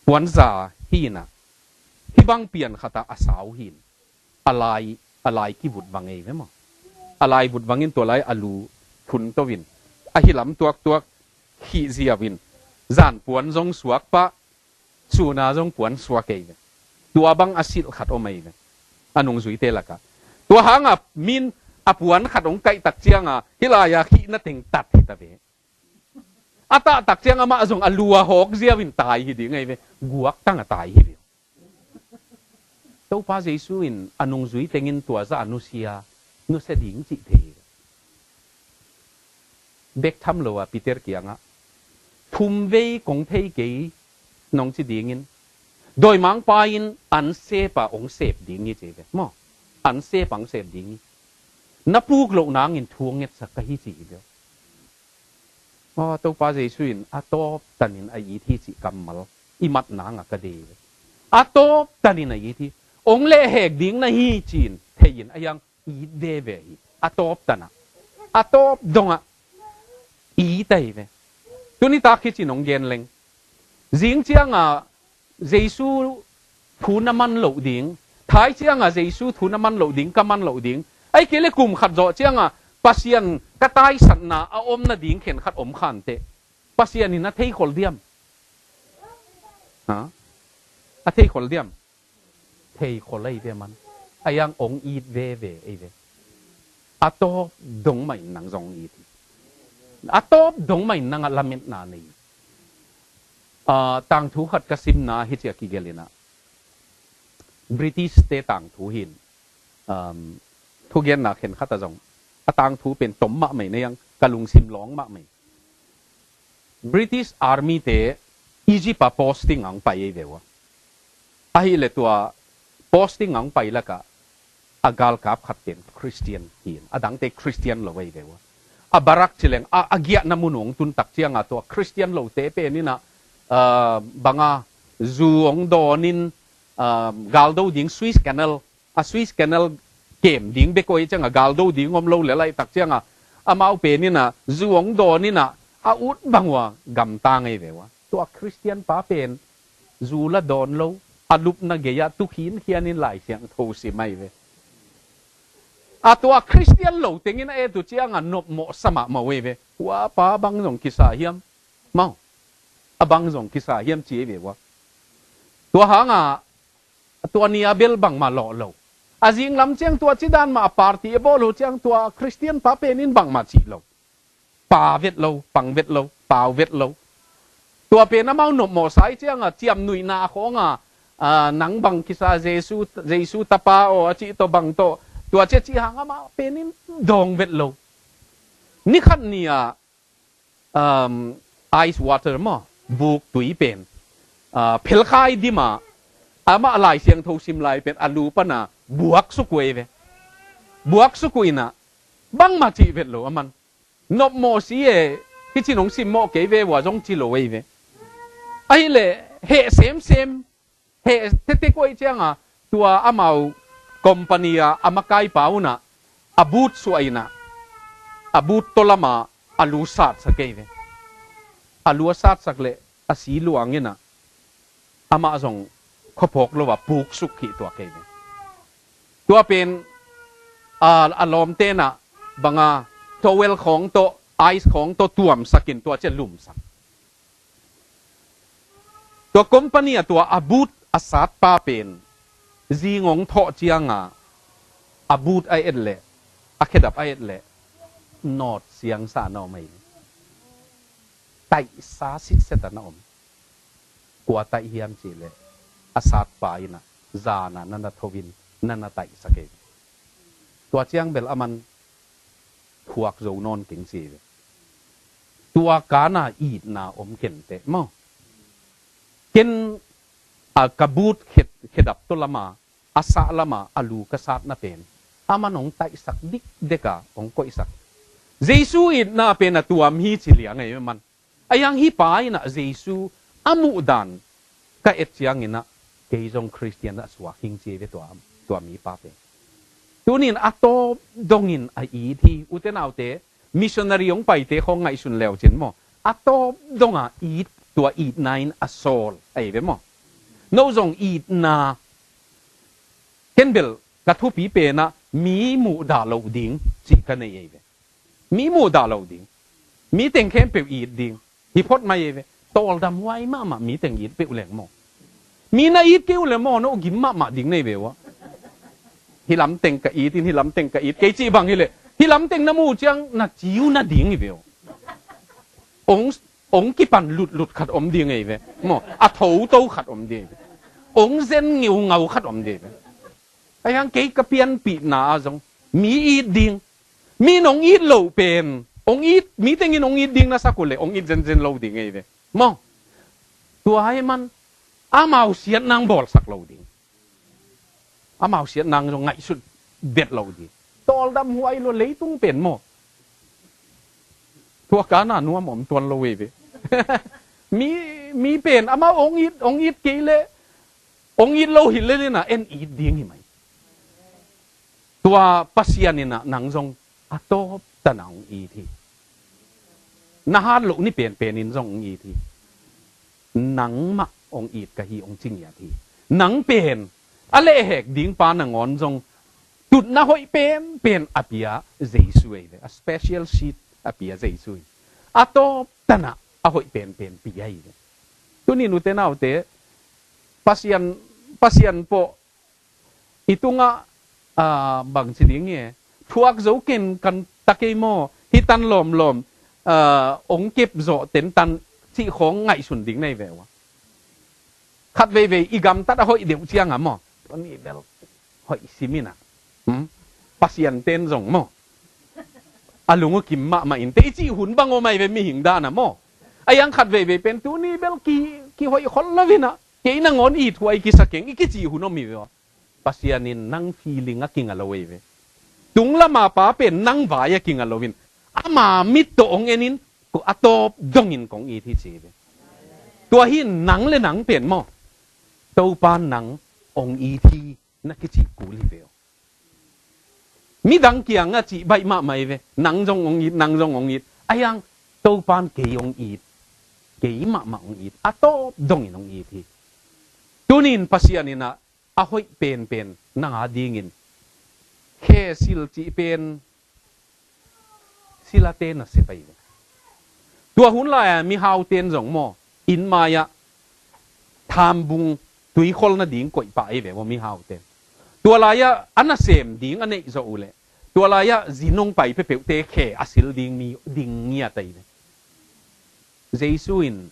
puan za hi na, hih bang pian khat ah a sau hi in. A lai, a lai kivut vang ei ve maw. A lai vut vangin tua lai a lu thun to in, a hi lam tuaktuak, khih ziau in, zan puan zong suak pah, suna zong puan suak ei ve. Tua bang a silh khat om ei ve. A nungzuite lakah. Tua hanga min a puan khat hong kaih tak cianga hih lai-a khihna teng tat hi ta ve. A tah tak ciang amah zong a lu a hawk ziau in tai hi ding ahi ve. Guaktang a tai hi ve. Topa Jesu in a nungzui tengin tua zah a nusia, nusia ding cih thei hi. Bek tham lo a Peter kiangah, thum vei kong thei kei nong ci dingin, dawimangpa in an sep a hong sep ding hi ci ve maw? An sep a hong sep ding hi. Na puk loh nangin thu hong ngetsak ka hi ci hi ve. Aw, Topa Jesu in a tawp tanin a it hi cih kammal i mat nanga ka dei ve. A tawp tanin a it hi. Hong lehhek ding na hi ci-in thei-in a hiang it veve hi. A tawp tanah, a tawp dongah it ahi ve. Tuni tak hi ci-in hong gen leng, zing cianga Jesu thu na man loh ding, thai cianga Jesu thu na man loh ding, ka man loh ding. Ahih kei leh kum khat zawh cianga Pasian ka taisatna a om nading khenkhat om khanteh Pasian in a theikhol diam? Ha? A theikhol diam? Theikhol ahi ve man. A hiang hong it veve ahi ve. A tawp dong mah in nang zong it hi. A tawp dong mah in nangah lametna nei hi. Ah, tangthu khat ka simna hi ci a kigelh inah, British te tangthu hi in, um, thugenna khenkhat ah zong a tangthu pen tom mahmah in a hiang ka lungsim lawng mahmah hi. British Army te Egypt ah posting a hong pai ahi ve ua. Ahih leh tua posting a hong pai lakah a galkap khat pen Christian hi in, a dangte Christian lo ahi ve ua. A barak ci leng a, a giahna mun hong tun tak cianga tua Christian lote pen inah, ah, banga zu hong dawn in, ah, galdo ding Suez Canal, a Suez Canal kem ding bek uh ahi cianga galdo ding om lo leh laih tak cianga amau pen inah zu hong dawn inah a ut bang ua gamtang ahi ve ua. Tua Christian pa pen zu la dawn lo, a lupna gei-ah tu khinkhian in Lai Siangtho sim ahi ve. A tua Christian lo tengin a et uh cianga nopmawh sa mahmah uh ahi ve. Ua pa bang zong kisa hiam? Mau. A bang zong kisa hiam ci ahi ve ua. Tua hanga tua ni a bel bangmah lawh lo. A zinglam ciang tua cidan mah a party a bawl uh ciang tua Christian pa pen in bangmah cih lo. Pa vet lo, pang vet lo, pau vet lo. Tua pen amau nopmawh sa ahi cianga ciamnuihna a khawnga, ah, nang bang kisa Jesu, Jesu tapa aw a cih tawh bang tawh. Tua cia cih hang amah pen in dawng vet lo. Ni khat ni-a, um, ice water maw, buk tui pen, ah, phelkhai dima amah Lai Siangtho sim lai pen a lu pana buak suk uh ahi ve. Buak suk uh inah bangmah cih vet lo a man. Nopmawh si e, hi ci-in hong simmawh kei ve ua zong ci lo ahi ve. Ahih leh heh semsem, heh tetek uh ahi cianga tua amau company a a makaipa unah a boot suah inah a boot tawlama a lu satsak ahi ve. A lu a satsak leh a si luang inah amah zong khuaphawk lo a puk suk khih tuak ahi ve. Tua pen, a, a lawmte inah banga towel khawng tawh, ice khawng tawh tuamsakin tua cia lumsak. Tua company a tua a boot a satpa pen zing hong thawh cianga a boot a et leh, a khedap a et leh, nawt siangsa na om ahi. Taihsa sitset a na om. Kua taih hiam cih leh a satpa inah zana na na tho in na na taihsak ahi. Tua ciang bel a man thuak zo nawn keng ci ve. Tua kana itna om kenteh maw? Ken a ka boot khe, khedap tawlama a sah lama a lu ka satna pen a man hong taihsak dikdeka hong koihsak. Jesu itna pen a tuam hi ci liang ahi man. A hiang hih pa inah Jesu a muhdan ka et cianginah kei zong Christian a suak hing ci ve tua, tua mipa pen. Tunin a tawp dongin a it hi. Ute naute, missionary hong paite khawng ngaihsun leucin maw, a tawp donga it, tua itna in a sawl ahi ve maw? No zong itna, ken bel ka thupi penah mi muhdah loh ding cih ka nei ahi ve. Mi muhdah loh ding. Mi teng khempeuh it ding. Hi phot mai ahi ve. Tawldam huai mahmah mi teng it peuh leng maw? Mi na it kei uh le maw, no gim mahmah ding nei ve uh ah. Hih lamteng ka it in, hih lamteng ka it kei cih bang hileh, hih lamteng na mu ciang na ciu nading hi ve aw. Ong, ong kipan lutlut khat om ding ei ve. Maw, a thoto khat om ding ei ve. Ong zen ngeungau khat om ding ei ve. Ahi hang kei ka pianpihna ah zong mi it ding. Mi nong it loh pen, ong it, mi tengin ong it ding na sak uh leh, ong it zenzen lo ding ei ve. Maw, tua ahih man, amau siat nang bawlsak lo ding. Amau siat nang zong ngaihsut det lo ding. Tawldam huai lo leitung pen maw. Tua kana nuam om tuan lo ei ve. Mi, mi pen, amau ong it, ong it kei leh, ong it lo hi leh na en it ding hi mai. Tua Pasian in ah nang zong a tawp tanah ong it hi. Na hat loh ni penpen in zong ong it hi. Nangmah ong it ka hi ong ci ngiat hi. Nang pen a lehhek ding pa nangawn zong tutna hoih penpen a pia Jesu ei ve. A special seat a pia Jesu hi. A tawp tanah a hoih penpen pia hi ve. Tuni nute naute, Pasian, Pasian pawh i tungah, ah, bangci ding hi e, thuak zo ken kan ta kei maw, hih tan lawmlawm, ah, ong kep zawh ten tan cih khawng ngaihsun ding nei ve uh a. Khat veivei i gamtat a hoih deuh ciangah maw, tua ni bel hoih simin ah, hmm? Pasian ten zong maw, a lung uh kim mahmah in te i cih hun bang om ai ve mihing dan ah maw. Ahi hang khat veivei pen tuni bel ki, kihoih khol lo in ah, kei nangawn it huai kisa keng i kicih hun om hi ve aw. Pasian in nang feeling a kinga lo ei ve. Tung lama pa pen nang vai a kinga lo in, ama mit tawh ong en in, ko a tawp dongin kong it hi ci ve. Tua hi nang le nang pen maw, Topa nang ong it hi na kicih kul hi ve aw. Midang kiangah cih baih mahmah ei ve. Nang zong ong it, nang zong ong it. Ahi hang Topan kei ong it. Kei mahmah ong it. A tawp dongin ong it hi. Tunin Pasian in ah a hoih penpen nang a dingin khe sil cih pen silate nasep ahi ve. Tua hun lai-a mihauten zong maw, inn mai-ah thambung tuikhol nading koih pah ahi ve maw mihauten. Tua lai-ah a nasem ding a neih zawh uh leh, tua lai-ah zi nong pai peuhpeuhte khe a sil ding mi ding ngiat ahi ve. Jesu in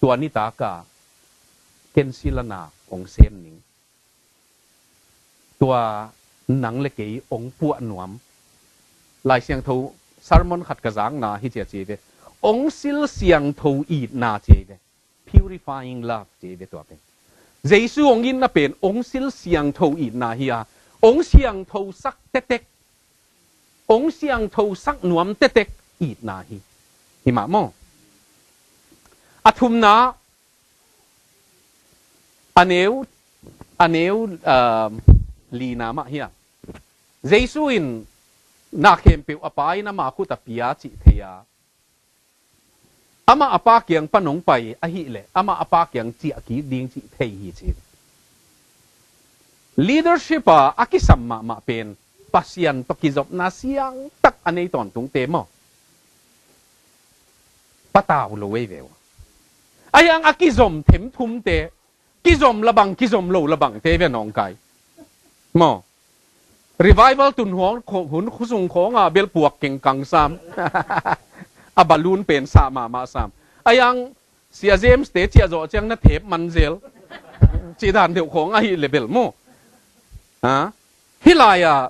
tua nitak a ken sil a na ong sem ning. Tua nang le kei ong puah nuam. Lai Siangtho sermon khat ka zakna hi ci a ci ve. Ong sil siangtho itna ci ve. Purifying love ci ve tua pen. Jesu ong itna pen ong sil siangtho itna hi a. Ong siangtho sak tektek. Ong siangtho sak nuam tektek itna hi. Hi mah maw. A thumna a neu, a neu, um, lina mah hi a. Jesu in na khempeuh a Pa in ama khut a pia cih thei a, amah a Pa kiang pan ong pai ahih leh amah a Pa kiang ciah kik ding cih thei hi ci. Leadership a a kisam mahmah pen Pasian tawh kizopna siangtak a nei tawntungte maw, patau lo ei ve uh. Ahi hang a kizom themthumte, kizom labang, kizom lo labangte ve nawngkai maw. Revival tun hun khusung khawngah bel puak kengkang sam. A balloon pen sah mahmah sam. Ahi hang Sia James te ciah zawh ciang na thep man zel. Cih dan deuh khawng ahi le bel maw. Ha? Hih lai-ah,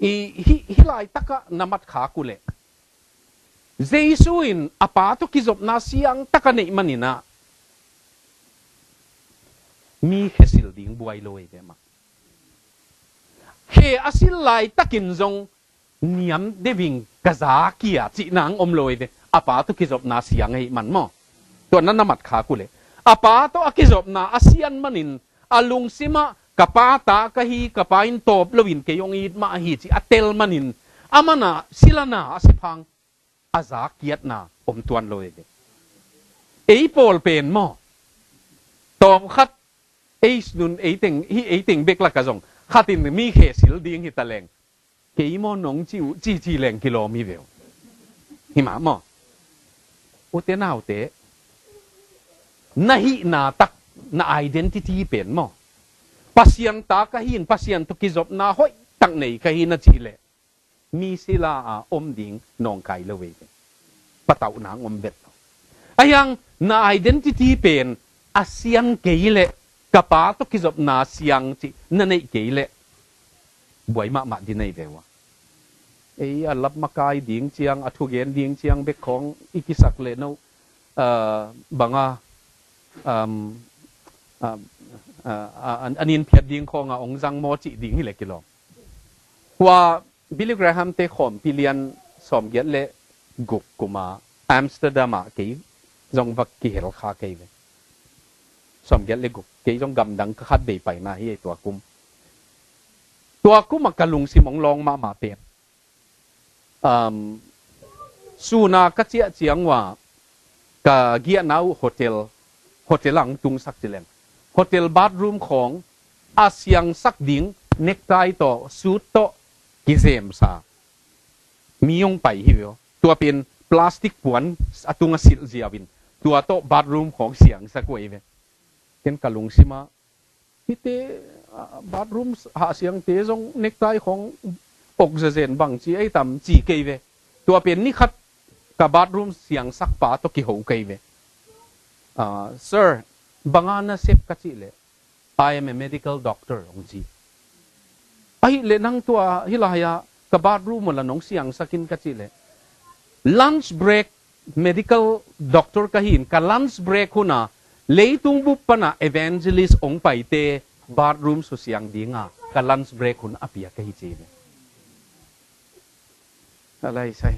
i, hih, hih laitakah na mat khak uh leh, Jesu in a Pa tawh kizopna siangtak a neih manin ah, mi khe sil ding buai lo ei ve mah. Khe a sil laitakin zong niam deuh in ka za kia cih nang om lo ei ve. A Pa tawh kizopna siang ahih man maw. Tua na na mat khak uh leh, a Pa tawh a kizopna a sian manin a lungsimah ka Pa ta ka hi, ka Pa in tawp loin kei hong it mah ahi cih a tel manin, a manah sil a na a sep hang a za kiatna om tuan lo ei ve. Ei pawl pen maw, tawm khat ei nun, ei teng, hih ei teng bek lakah zong khat in mi khe sil ding hi ta leng, kei maw nong ci uh, ci ci leng kilawm hi ve uh. Hi mah maw. Ute naute, na hihna tak, na identity pen maw, Pasian ta ka hi in, Pasian tawh kizopna hoih tak nei ka hi na cih leh, mi sila a om ding nawngkai lo veve. Patauh nang om vet lo. Ahiang na identity pen a siang kei leh, ka pa tawh kizopna siang cih na neih kei leh, buai mahmah di nei ve ua. Ei a lap makai ding ciang, a thugen ding ciang bek khawng i kisak leh no, ah, banga, um, ah, ah, ah, an, an in phiat ding khawng a ong zang maw cih ding hi leh kilawm. Hua Billy Graham te khawmpi lian sawmgiat le guk kuma Amsterdam ah kei zong va kihel kha kei ve. Sawmgiat le guk, kei zong gamdang ka khat vei paina hi ei tua kum. Tua kum a ka lungsim ong lawng mahmah pen, um, suna ka ciah ciang ua ka giahna uh hotel, hotel ang tungsak ci leng, hotel bathroom khawng a siangsak ding necktie tawh, suit tawh kizemsa mi ong pai hi ve aw. Tua pen plastic puan a tung a silh ziau in, tua tawh bathroom khawng siangsak uh ei ve. Ken ka lungsim ah, hihte, ah, bathroom hahsiangte zong necktie khawng ong zezen bang ci ei tam ci kei ve. Tua pen ni khat ka bathroom siangsak pa tawh kiho kei ve. Ah, "Sir, banga na sep?" ka cih leh, "I am a medical doctor," ong ci. "Ahih leh nang tua hih lai-ah ka bathroom uh la nong siangsak in?" ka cih leh, "Lunch break, medical doctor ka hi in, ka lunch break hun a leitung bup pana evangelist ong paite bathroom susiang dinga ka lunch break hun a piak ka hi," ci ve. A lai sai.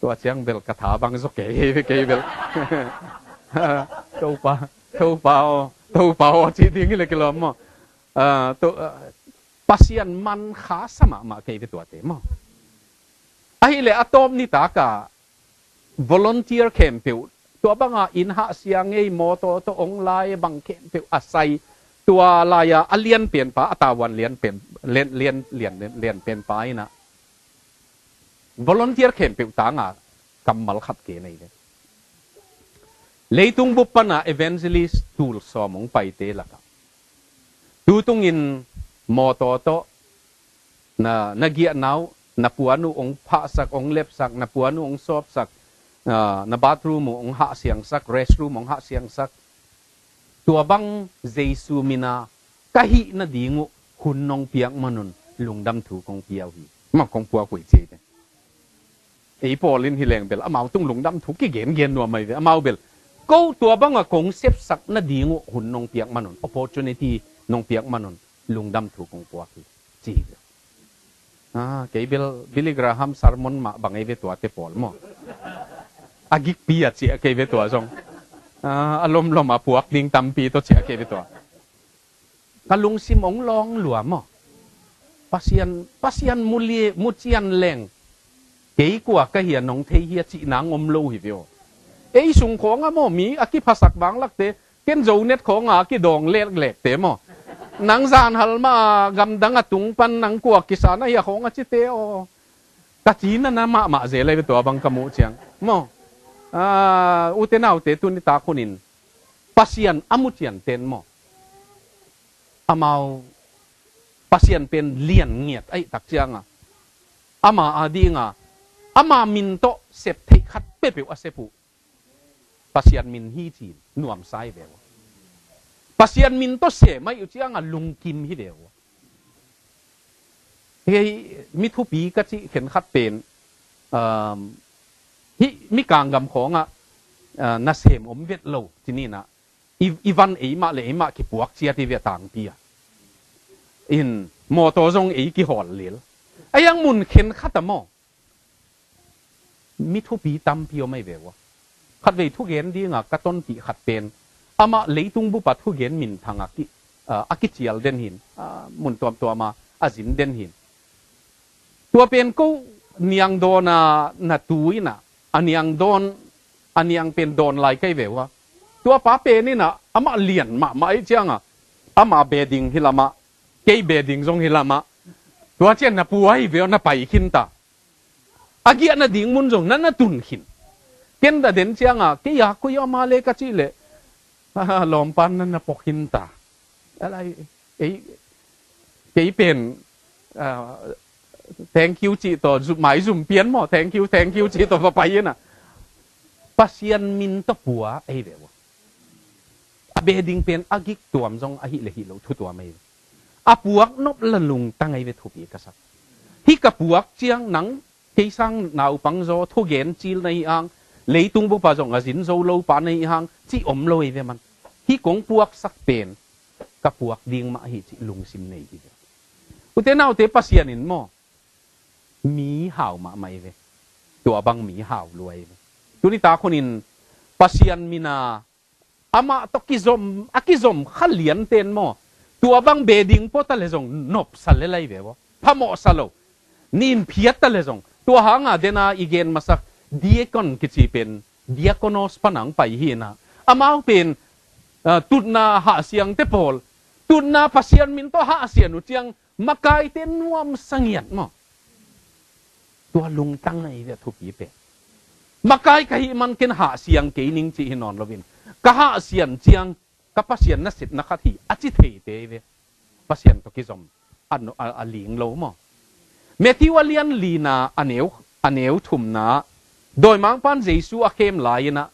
Tua ciang bel ka tha bang zaw kei, kei bel. Topa, Topa aw, Topa aw, ci ding hi leh kilawm maw. Ah, to, ah, Pasian man kha sa mahmah kei ve tuate maw. Ahih leh a tawp nitak a volunteer khempeuh, tua banga inn hahsia ngei, mawtaw tawh ong lai bang khempeuh a sai, tua lai-a a lianpen pa, a tavuan lianpen, lian, lian, lian, lianpen pa in ah volunteer khempeuh tanga kammal khat gen ei ve. Leitung bup pana evangelist tul sawm ong paite lakah tutungin mawtaw tawh na, na giahna uh, na puan uh ong phahsak, ong lepsak, na puan uh ong sawpsak, ah, na bathroom uh ong hahsiangsak, restroom ong hahsiangsak, tua bang Jesu min a ka hih nading uh hun nong piak man un lungdam thu kong pia uh hi. Mah kong puak uh hi ci ei ve. Ei pawl in hi leng bel amau tung lungdam thu kigengen nuam ei ve. Amau bel, "Ko tua banga kong sepsak nading uh hun nong piak man un, opportunity nong piak man un lungdam thu kong puak hi," ci hi ve. Ah, kei bel Billy Graham sermon mah bang ei ve tuate pawl maw. A gikpi a ciah kei ve tua zong. Ah, a lomlom a puak ding tampi tawh ciah kei ve tua. Ka lungsim ong lawng lua maw. Pasian, Pasian mu li, mu cian leng, kei kua ka hia nong thei hia cih nang om lo hi ve aw. Ei sung khawng a maw, mi a kiphasak vanglakte, ken Zonet khawng a kidawng leklekte maw, nang zanhal mah a gamdang a tung pan nang kua kisa na hia khawng a cite aw. Ka cina na mahmah zel ei ve tua bang ka muh ciang maw. Ah, ute naute, tuni tak hunin Pasian a mu cianten maw, amau Pasian pen lian ngiat ahih tak cianga ama a dinga ama min tawh sep theih khat peuhpeuh a sep uh Pasian min hi ci-in nuamsa hi ve ua. Pasian min tawh sem ahih uh cianga lungkim hi ve ua. Hei, mi thupi ka cih khenkhat pen, um, hih mi kanggam khawngah, uh, nasem om vet lo, ci ninah, i, i van eimah le eimah kipuak ciat i ve a tangpi a. In, mawtaw zong ei kihawl lel. A iang mun khenkhat a maw. Mi thupi tampi om ahi ve ua. Khatvei thugen dinga ka tonpih khat pen, amah leitung bupa thugen minthang a ki, a, a kicial den hin, a, mun tuamtuama a zin den hin. Tua pen ko niang dawn a na tu inah, a niang dawn, a niang pen dawn lai kai ve ua. Tua pa pen inah, amah lian mahmah ahi cianga, ama bedding hi lamah, kei bedding zong hi lamah. Tua cian na pu ahi ve ua, na pai khinta. A giahna ding mun zong na na tun khin. Ken da den cianga, kei a koi ama le ka cih leh, lawmpan na na pok khinta. A lai, Ei, kei pen, ah, thank you cih tawh, zu-, maizum pian maw, thank you, thank you cih tawh va pai in ah. Pasian min tawh pua ei ve ua. A bedding pen a gik tuam zong ahih leh hih loh thu tuam ei ve. A puak nop la lungtang ei ve, thupi ka sak. Hih ka puak ciang nang kei sang naupang zaw thugen cil na hi hang, leitung bup ah zong a zin zo lo pa na hi hang, cih om lo ei ve man. Hih kong puaksak pen ka puak ding mah hi cih lungsim nei hi ve. Ute naute, Pasian in maw, mi hau mahmah ei ve. Tua bang mi hau lua ei ve. Tuni tak hunin Pasian min a amah tawh kizom, a kizom kha lianten maw, tua bang bedding pua ta leh zong nopsa lel ei ve ua. Phamawhsa lo. Nin phiat ta leh zong. Tua hang a den a i gen masak deacon kici pen diakonos pan hong pai hi in ah. Amau pen, ah, tutna hahsiangte pawl. Tutna Pasian min tawh hahsian uh ciang makaite nuamsa ngiat maw. Tua lungtang ei ve, a thupi pen. Makai ka hih man ken hahsiang kei ning cih hi nawn loin, ka hahsian ciang ka Pasian nasepna khat hi a ci theite ei ve. Pasian tawh kizom a no-, a, a ling lo maw. Matthew a lian lina a neu, a neu thumna, dawimangpa'n Jesu a khem lai-in ah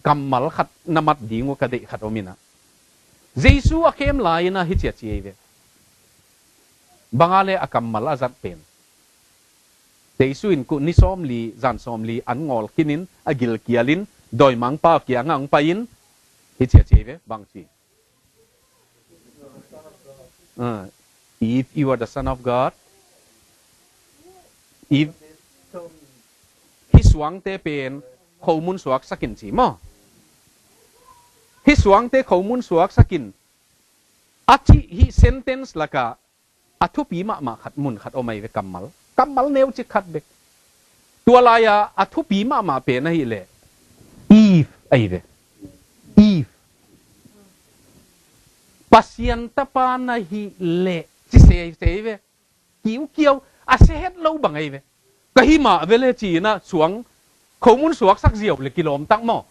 kammal khat na mat ding uh ka deih khat om in ah. Jesu a khem lai-in ah hici a ci ei ve. Bang a leh a kammal a zat pen, Jesu in kut ni sawmli, zan sawmli an ngawl khin in, a gilkial in, dawimangpa kiangah hong pai in, hici a ci ei ve, bang ci. Ah, if you are the Son of God, if, hih suangte pen khomun suaksak in ci maw. Hih suangte khomun suaksak in a cih hih sentence lakah a thupi mahmah khat, mun khat om ei ve, kammal. Kammal neucik khat bek. Tua lai-a a thupi mahmah pen ahih leh Eve ei ve. Eve. Pasian tapa na hih leh ci se, se ei ve. Kiukiau, a se het lo bang ei ve. Ka hih mah ve leh ci-in ah suang, khomun suaksak ziau leh kilawm tak maw.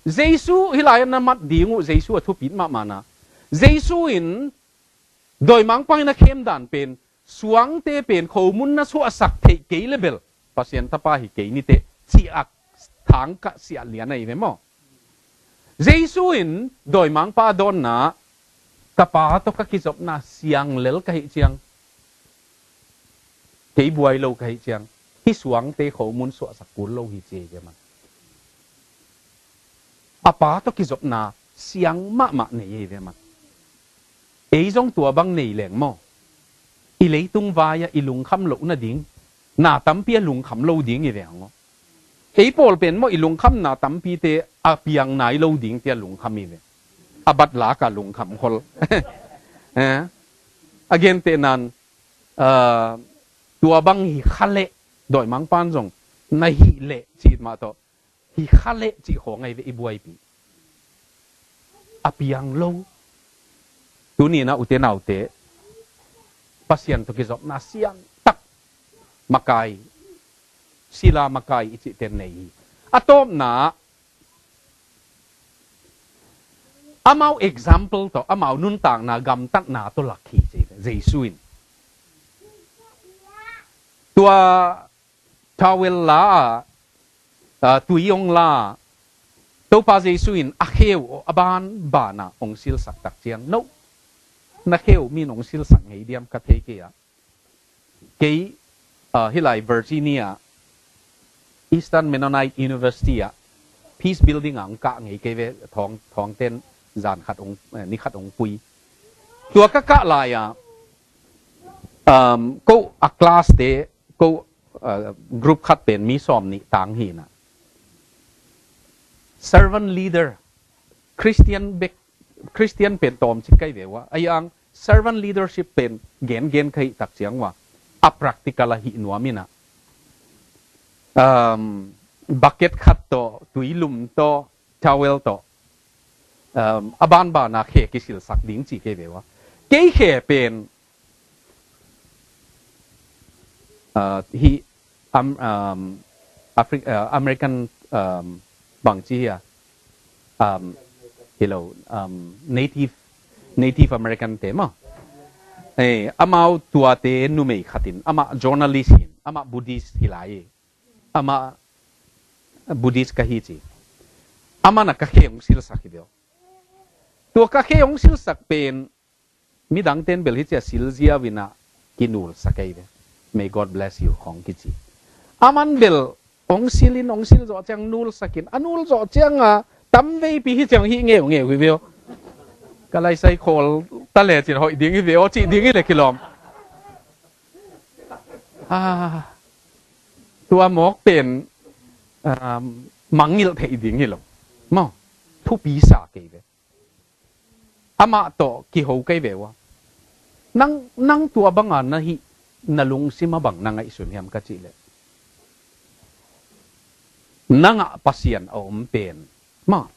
Jesu hih lai-ah na mat ding uh, Jesu a thupit mahmahna. Jesu in dawimangpa in a khem dan pen, suangte pen khomun na suahsak theih kei leh bel Pasian tapa hi kei ni teh, ci-a thangkah siah lian ei ve maw. Jesu in dawimangpa dawnna, ka Pa tawh ka kizopna siang lel ka hih ciang, kei buai lo ka hih ciang, hih suangte khomun suahsak kul lo hi ci ei ve man. A Pa tawh kizopna siang mahmah nei ei ve man. Ei zong tua bang nei leng maw, i leitung vai-ah i lungkham loh nading, na tampi a lungkham lo ding i ve hang aw. Ei pawl pen maw, i lungkhamna tampite a piang nai lo ding tia lungkham i ve. A bat lak a lungkham khol. Eh? A gentehna in, ah, tua bang hi kha leh, dawimangpa'n zong na hih leh ci mah tawh, hi kha leh cih khawng ei ve i buaipih. A piang lo. Tuni-in ah ute naute, Pasian tawh kizopna siangtak makai, sila makai i cihte nei hi. A tawpna, amau example tawh, amau nuntakna, gamtatna tawh lak hi ci ei ve, Jesu in. Tua towel la, ah, tui hong la, Topa Jesu in a khe uh a banban ah hong silsak tak ciang, no, na khe uh mi in hong silsak ngei diam ka thei kei a. Kei, ah, hih lai Virginia, Eastern Mennonite University ah, Peace Building ah hong kah ngei kei ve, thawng, thawngte'n zan khat hong, eh, ni khat hong pui. Tua ka kah lai-ah, um, ko a class te, ko, uh, group khat pen mi sawmnih tang hi-in ah, servant leader, Christian bek, Christian pen tawmcik ka hi ve ua. Ahi hang servant leadership pen gengen ka hih tak ciang ua, a practical a hih nuam in ah, um, bucket khat tawh, tuilum tawh, towel tawh, um, a banban ah khe kisilsak ding ci kei ve ua. Kei khe pen, uh, hih, um, um, Afri-, uh, American, um, bangci hi a, um, hi lo, um, native, Native American te maw. Eh, amau tuate numei khatin, amah journalist hin, amah Buddhist hi lai. Amah Buddhist ka hi ci. Amah na ka khe hong silsak hi beo. Tua ka khe hong silsak pen, midang ten bel hi cia silzia wina kinulsak ei ve. May God bless you khong kici. Aman bel hong silin, hong sil zawh ciang nulsakin, a nul zawh cianga tamveipi hi ciang hi ngeungeu hi veo. Ka laisai khawl ta le cin hoih ding hi veo, cih ding hi le kilawm. Ah, tua mawk pen, um, mangngilh theih ding hi lo. Maw, thupi sa kei ve. Amah tawh kiho kei ve ua. Nang, nang tua banga na hih, na lungsim a bang na ngaihsun hiam ka cih leh, na ngah Pasian a om pen, maw,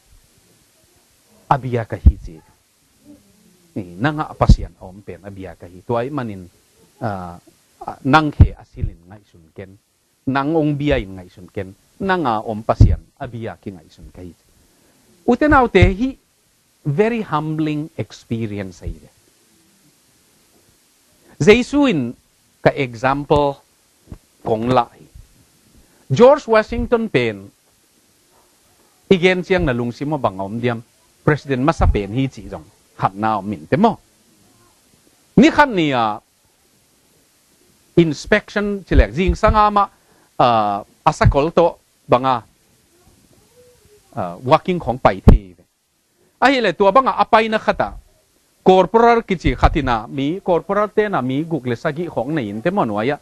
a bia ka hi ci. Ni, na ngah Pasian a om pen a bia ka hi. Tua ahih manin, ah, ah, nang khe a silin ngaihsun ken. Nang hong bia in ngaihsun ken, nang a om Pasian a bia kingaihsun ka hi. Ute naute, hih very humbling experience ahi ve. Jesu in ka example kong lah hi. George Washington pen i gen ciang na lungsim a bang a om diam, president masa pen hi cih zong khatna om min te maw. Ni khat ni a inspection ci lek, zingsang a amah, ah, a sakol tawh banga, ah, working khong pai thei ve. Ahih leh tua banga a paina khatah corporal kici khat in a mi, corporal ten a mi guk le sagih khong nei in te maw nuai ah.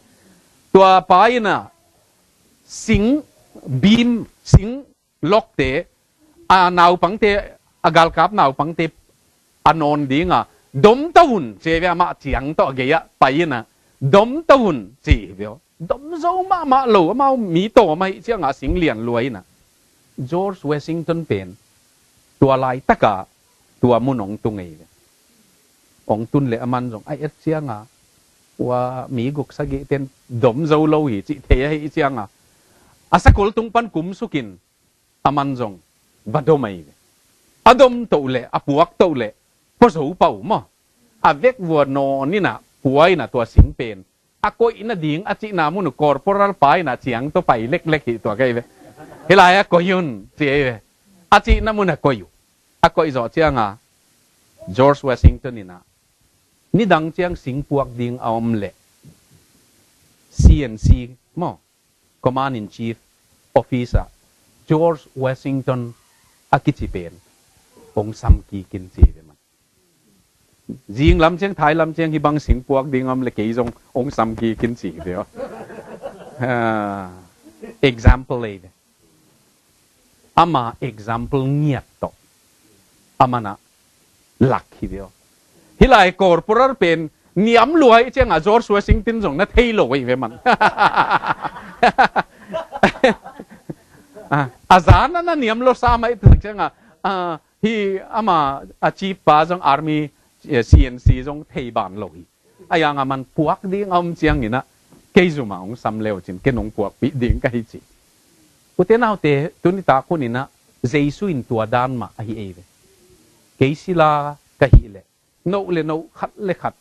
Tua pa in a sing beam, sing lokte, a naupangte, a galkap naupangte a nawn dinga, dom to un, ci ve, amah ciang tawh a gei-ah pai in a, dom to un, ci hi ve aw. Dom zo mahmah lo, amau mi tawm ahih ciangah sing lian lua in a. George Washington pen tua laitakah tua mun hong tung ei ve. Hong tun le aman zong a et ciangah, ua mi guk sagih ten dom zo lo hi cih thei ahih ciangah, a sakol tung pan kumsukin, aman zong va dom ei ve. A dom toh le, a puak toh le, pua zo pau maw. A vek vua nawn in a, pua in a tua sing pen a koih nading a cihna mun uh corporal pa in a ciang tawh pai leklek hi tua kei ve. Hih lai-ah koih un, ci ei ve. A cihna mun a koih uh. A koih zawh ciangah George Washington in a, nidang ciang sing puak ding a om leh C N C maw, Command in Chief Office ah George Washington a kici pen hong sam kik in ci ve man. Zing lam ciang, thai lam ciang hih bang sing puak ding om le kei zong hong sam kik in ci hi ve aw. Ah, example ei ve. Ama example ngiat tawh aman a lak hi ve aw. Hih lai corporal pen niam lua ahih ciangah George Washington zong na thei lo ei ve man. Ah, a zan a na niam lo sam ahih tak ciangah, ah, hih ama a chief pa zong army, eh, C N C zong thei ban lo hi. A yang a man puak ding a om ciangin a, kei zum a hong sam leu cin, ken hong puakpih ding ka hi ci. Ute naute, tuni tak hun in a, Jesu in tua dan mah ahi ei ve. Kei sila ka hih leh, noh le noh khat le khat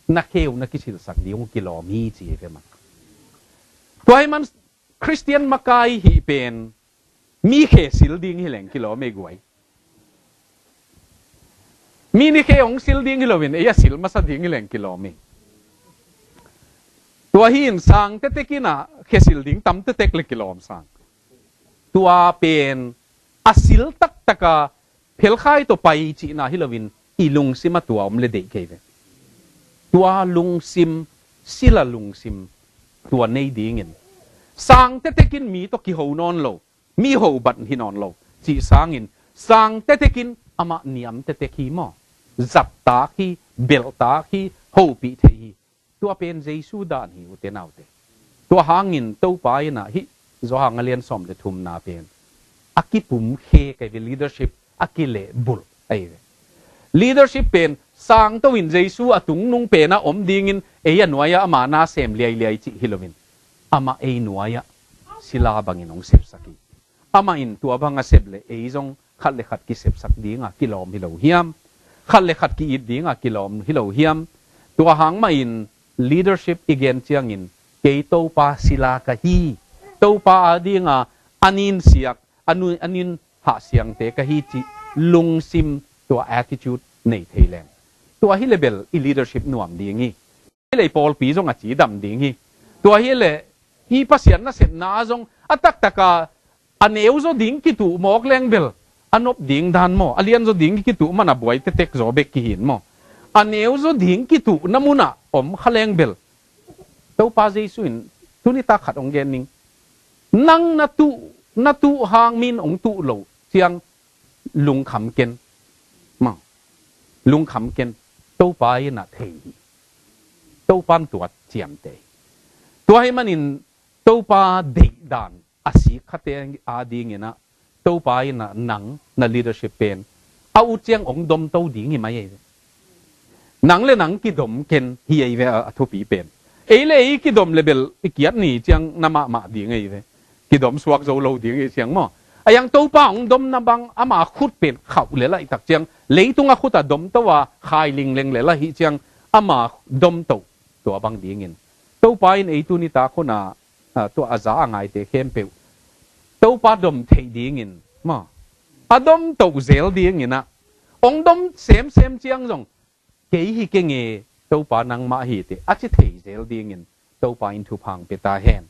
na kheu na kisilsak ding hong kilawm hi ci ei ve man. Tua hi man Khristian makai hih pen mi khe sil ding hi leng kilawm ei guai. Mi ni khe hong sil ding hi loin, ei a sil masa ding hi leng kilawm hi. Tua hi in sang tetek in a khe sil ding tam tetek le kilawm sang. Tua pen a sil taktak a phelkhai tawh pai cihna hi loin i lungsim a tua om le deih kei ve. Tua lungsim, sila lungsim, tua nei dingin sang tetek in mi tawh kiho nawn lo, mi hobat hi nawn lo cih sangin, sang tetek in amah niam tetek hi maw, zattak hi, belhtak hi, hopih theih hi. Tua pen Jesu dan hi ute naute. Tua hangin Topa in a hih Johan a lian sawm le thumna pen a kipum khe kei ve, leadership a kilehbulh ahi ve. Leadership pen sangto in Jesu a tungnung pen a om dingin ei a nuai-ah ama na sem liailiai cih hi loin, amah ei nuai-ah sila bangin hong sepsak hi. Amah in tua bang a sep leh ei zong khat le khat kisepsak dinga kilawm hi lo hiam? khat le khat ki-it dinga kilawm hi lo hiam? Tua hang mahin leadership i gen ciangin, kei Topa sila ka hi. Topa adinga a nin siak, a nu-, a nin hahsiangte ka hi cih lungsim, tua attitude nei thei leng, tua hi le bel i leadership nuam ding hi. Hi le i pawlpi zong a cidam ding hi. Tua hi le i Pasian nasepna zong a taktaka a neu zaw ding kituh mawk leng bel a nop ding dan maw, a lian zaw ding kituh man a buai tetek zaw bek kihin maw, a neu zaw ding kituhna munah om kha leng bel, Topa Jesu in tuni tak khat hong gen ning. Nang na tuh, na tuh hang min hong tuh lo ciang lungkham ken. Maw, lungkham ken. Topa in a thei hi. Topa in tua ciamteh hi. Tua hi manin Topa deihdan a sik khate adingin ah, Topa in ah nang na leadership pen a ut ciang hong domto ding hi mai ei ve. Nang le nang kidom ken hi ei ve a, a thupi pen. Ei le ei kidom le bel i kiat ni ciang na mahmah ding ei ve. Kidom suak zo lo ding ei ciang maw. A yang Topa hong domna bang ama khut pen khauh le lah i tak ciang, leitung a khut a domto a khai lingleng le lah hi ciang ama domto tua bang dingin. Topa in ei tuni tak hun a, a, tua a za a ngaite khempeuh Topa dom theih dingin maw, a domto zel dingin ah, hong dom semsem ciang zong, kei hi keng e, Topa nangmah hi teh a ci thei zel dingin Topa in thupha hong pia ta hen.